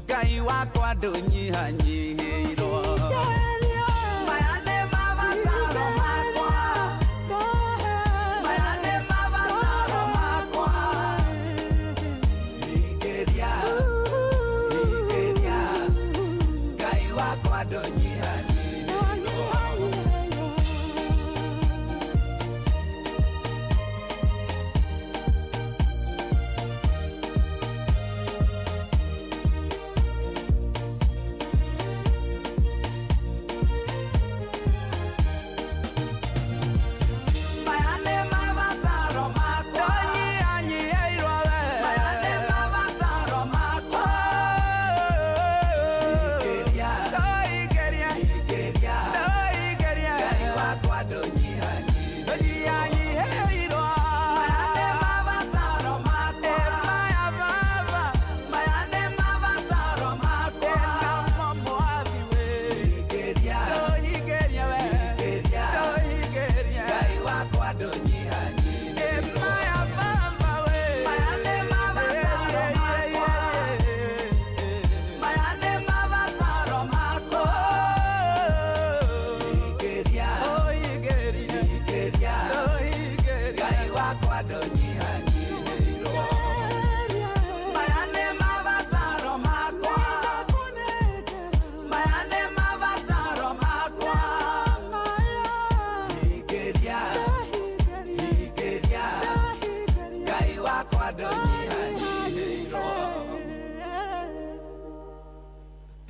Ngai wakwa ndũnyihanyihĩrwo. Maya nĩ mabataro makwa. Maya nĩ mabataro makwa. Hingĩria, hingĩria. Ngai wakwa ndũnyihanyihĩrwo.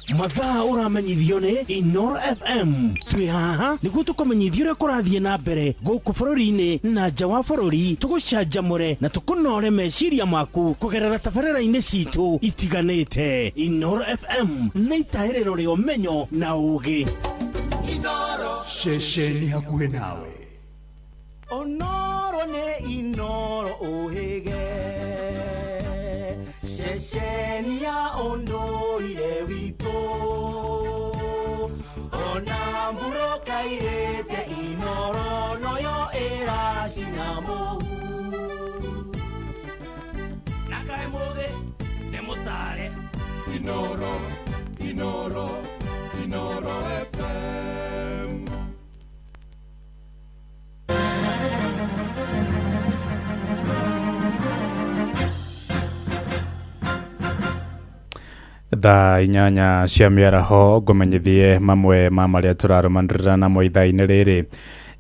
Mathaa ũramenyithio nĩ Inoro FM. Twĩ haha nĩguo tũkũmenyithia ũrĩa kũrathiĩ na mbere gũkũ bũrũri-inĩ na nja wa bũrũri, tũgũcanjamũre na tũkũnore meciria maku kũgerera tabarĩra-inĩ citũ itiganĩte. Inoro FM nĩ itahĩrĩro rĩa ũmenyo na ũgĩ. Ceceni hakuhĩ nawe. Onoro nĩ Inoro ũhĩge, ceceni ya ũndũire witũ, ona mburoka irĩte Inoro noyo ĩracina mũhu. Na kaĩ mũgĩ nĩ mũtare. Inoro, Inoro, Inoro FM. Thaa 8 cia mĩaraho, ngũmenyithie mamwe ma marĩa tũrarũmanĩrĩra namo ithaa-inĩ rĩrĩ.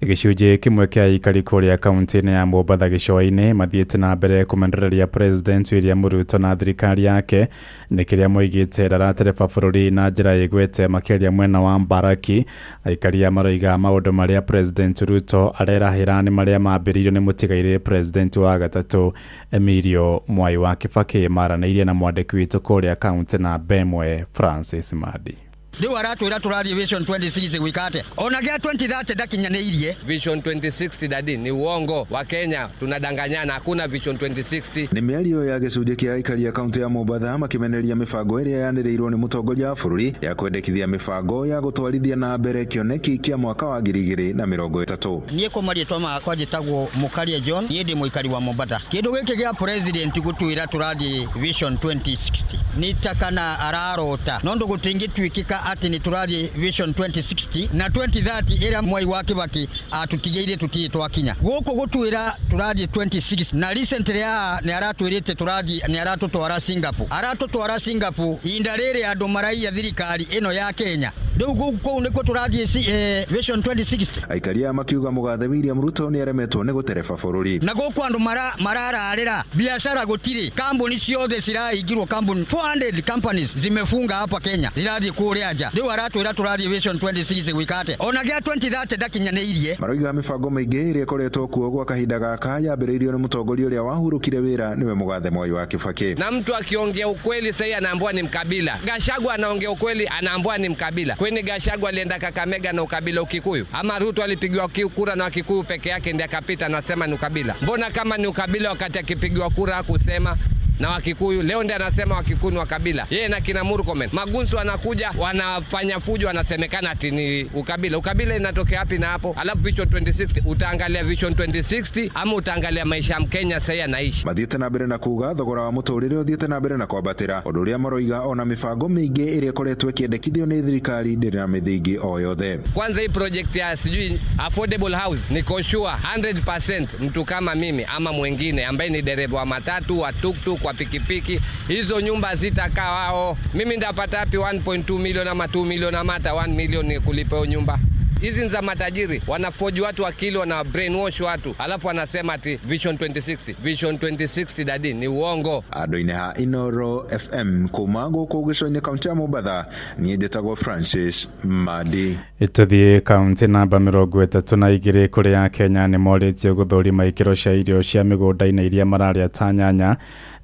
Gĩcunjĩ kĩmwe kĩa aikari kũrĩa kaunti-inĩ ya Mombatha gĩcũa-inĩ mathiĩte na mbere kũmenereria President William Ruto na thirikari yake nĩ kĩrĩa moigĩte ndaratereba bũrũri na njĩra ĩgwete, makĩria mwena wa Mbaraki. Aikari aya maroiga maũndũ marĩa President Ruto arerahĩra nĩ marĩa mambĩrĩirio nĩ mũtigairĩ President wa gatatũ Emilio Mwai wa Kibaki. Maranĩirie na mwandĩki witũ kũrĩa kaunti namba 1 Francis Madi. Rĩu aratwĩra tũrathiĩ Vision 2060 gwĩka atĩa? Ona gĩa 2030 ndakinyanĩirie. Vision 2060 dadi ni uongo wa Kenya, tunadanganyana, hakuna Vision 2060. Nĩ mĩario ya gĩcunjĩ kĩa aikari a kaunti ya Mombatha makĩmenereria mĩbango ĩrĩa yanĩrĩirwo nĩ mũtongoria wa bũrũri ya kwendekithia mĩbango ya gũtwarithia na mbere kĩoneki kĩa mwaka wa 2030. Niĩ kwa marĩtwa makwa njĩtagwo Mũkaria John, niĩ ndĩ mũikari wa Mombatha. Kĩndũ gĩkĩ gĩa president gũtwĩra tũrathiĩ Vision 2060 nĩ ta kana ararota, no ndũ gũtingĩtuĩkĩka atĩ nĩ tũrathiĩ Vision 2060 na 2030 ĩrĩa Mwai wa Kibaki atutigĩire tũtirĩ twakinya. Gũkũ gũtwĩra tũrathiĩ 26 na recently haha nĩ aratwĩrĩte tũrathiĩ, nĩ aratũtwara Singapore. Aratũtwara Singapore ihinda rĩrĩ andũ maraiya thirikari ĩno ya Kenya. Rĩu kũu nĩkuo tũrathiĩ Vision 2060. Aikari aya makiuga mũgathe William Ruto nĩ aremetwo nĩ gũtereba bũrũri. Na gũkũ andũ marararĩra biacara gũtirĩ, kambuni ciothe cirahingirwo, kambuni 400 companies zimefunga hapa Kenya, zirathiĩ kũrĩa nja. Rĩu aratwĩra tũrathiĩ Vision 2060 gwĩka atĩa? Ona gĩa 2030 ndakinyanĩirie. Maroiga mĩbango mĩingĩ ĩrĩa ĩkoretwo kuo gwa kahinda gaka yambĩrĩirio nĩ mũtongoria ũrĩa wahurũkire wĩra nĩwe mũgathe Mwai wa Kibaki. Na mtu akiongea ukweli sasa anaambiwa ni mkabila. Gachagua anaongea ukweli anaambiwa ni mkabila. Kwani Gachagua alienda Kakamega na ukabila Ukikuyu? Ama Ruto alipigiwa kura na Wakikuyu peke yake ndiye akapita anasema ni ukabila? Mbona kama ni ukabila wakati akipigiwa kura hakusema na Wakikuyu? Leo ndiye anasema Wakikuyu ni wa kabila. Yeye na kina Murkomen. Magunsu wanakuja wanafanya fujo, wanasemekana ati ni ukabila. Ukabila inatokea wapi na hapo? Alafu Vision 2060, utaangalia Vision 2060 ama utaangalia maisha ya Mkenya sasa anaishi? Mathiĩte na mbere na kuga thogora wa mũtũrĩre ũthiĩte na mbere na kwambatĩra, ũndũ ũrĩa maroiga ona mĩbango mĩingĩ ĩrĩa ĩkoretwo ĩkĩendekithio nĩ thirikari ndĩrĩ na mĩthingi o yothe. Kwanza hii project ya sijui affordable house, niko sure 100% mtu kama mimi ama mwingine ambaye ni dereva wa matatu, wa tuktuk, wa pikipiki, hizo nyumba zitakaa wao. Mimi ndapata wapi 1.2 milioni ama 2 milioni ama hata 1 milioni kulipa hiyo nyumba? Hizi za matajiri wanafoji watu akili, wana brainwash watu, alafu wanasema ati Vision 2060. Vision 2060 dadi ni uongo. Andũ-inĩ ha Inoro FM kuma gũkũ gĩcũa-inĩ kaunti ya Mombatha, niĩ njĩtagwo Francis Madi. Tũthiĩ kaunti namba 32 kũrĩa Kenya nĩ morĩtio gũthũrima ikĩro cia irio cia mĩgũnda-inĩ iria mararĩa ta nyanya,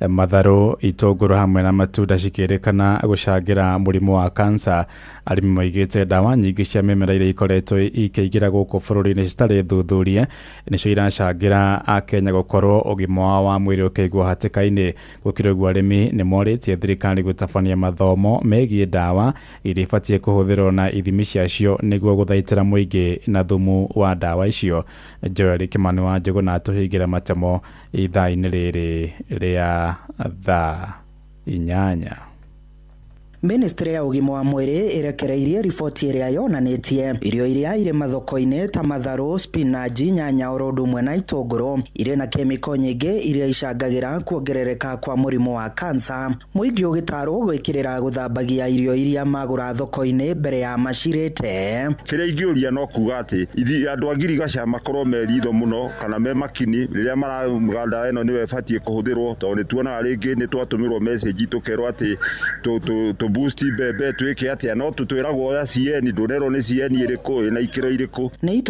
matharũ, itũngũrũ hamwe na matunda cikĩrĩkana gũcangĩra mũrimũ wa kansa. Arĩmi moigĩte ndawa nyingĩ cia mĩmera iria ikoretwo ikĩingĩra gũkũ bũrũri-inĩ citarĩ thuthurie nĩcio iracangĩra Akenya gũkorwo ũgima wao wa mwĩrĩ ũkĩigwo hatĩka-inĩ. Gũkĩrĩ ũguo arĩmi nĩ morĩtie thirikari gũtabania mathomo megiĩ ndawa iria ibatiĩ kũhũthĩrwo na ithimi ciacio nĩguo gũthaitĩra mũingĩ na thumu wa ndawa icio. Joel Kimani wa Njũgũ atũhingĩra matemo ithaa-inĩ rĩrĩ rĩa thaa 8. Ministry ya ũgima wa mwĩrĩ ĩrekereirie riboti ĩrĩa yonanĩtie irio iria irĩ mathoko-inĩ ta matharũ, spinach, nyanya oro ũndũ ũmwe na itũngũrũ irĩ na kemiko nyingĩ iria icangagĩra kuongerereka kwa mũrimũ wa kansa. Mũingĩ ũgĩtarwo gwĩkĩrĩra gũthambagia irio iria magũra thoko-inĩ mbere ya macirĩte. Kĩrĩa ingĩũria no kuga atĩ andũ a ngirigaca makorwo me ritho mũno kana me makini rĩrĩa marauga ndawa ĩno nĩyo ĩbatiĩ kũhũthĩrwo, tondũ nĩ tuonaga rĩngĩ nĩ twatũmĩrwo message tũkerwo atĩ Tũ boost mbembe, twĩke atĩa, no tũtwĩragwo oya CN, ndũnerwo nĩ CN ĩrĩkũ, ĩna ikĩro irĩkũ. Nĩ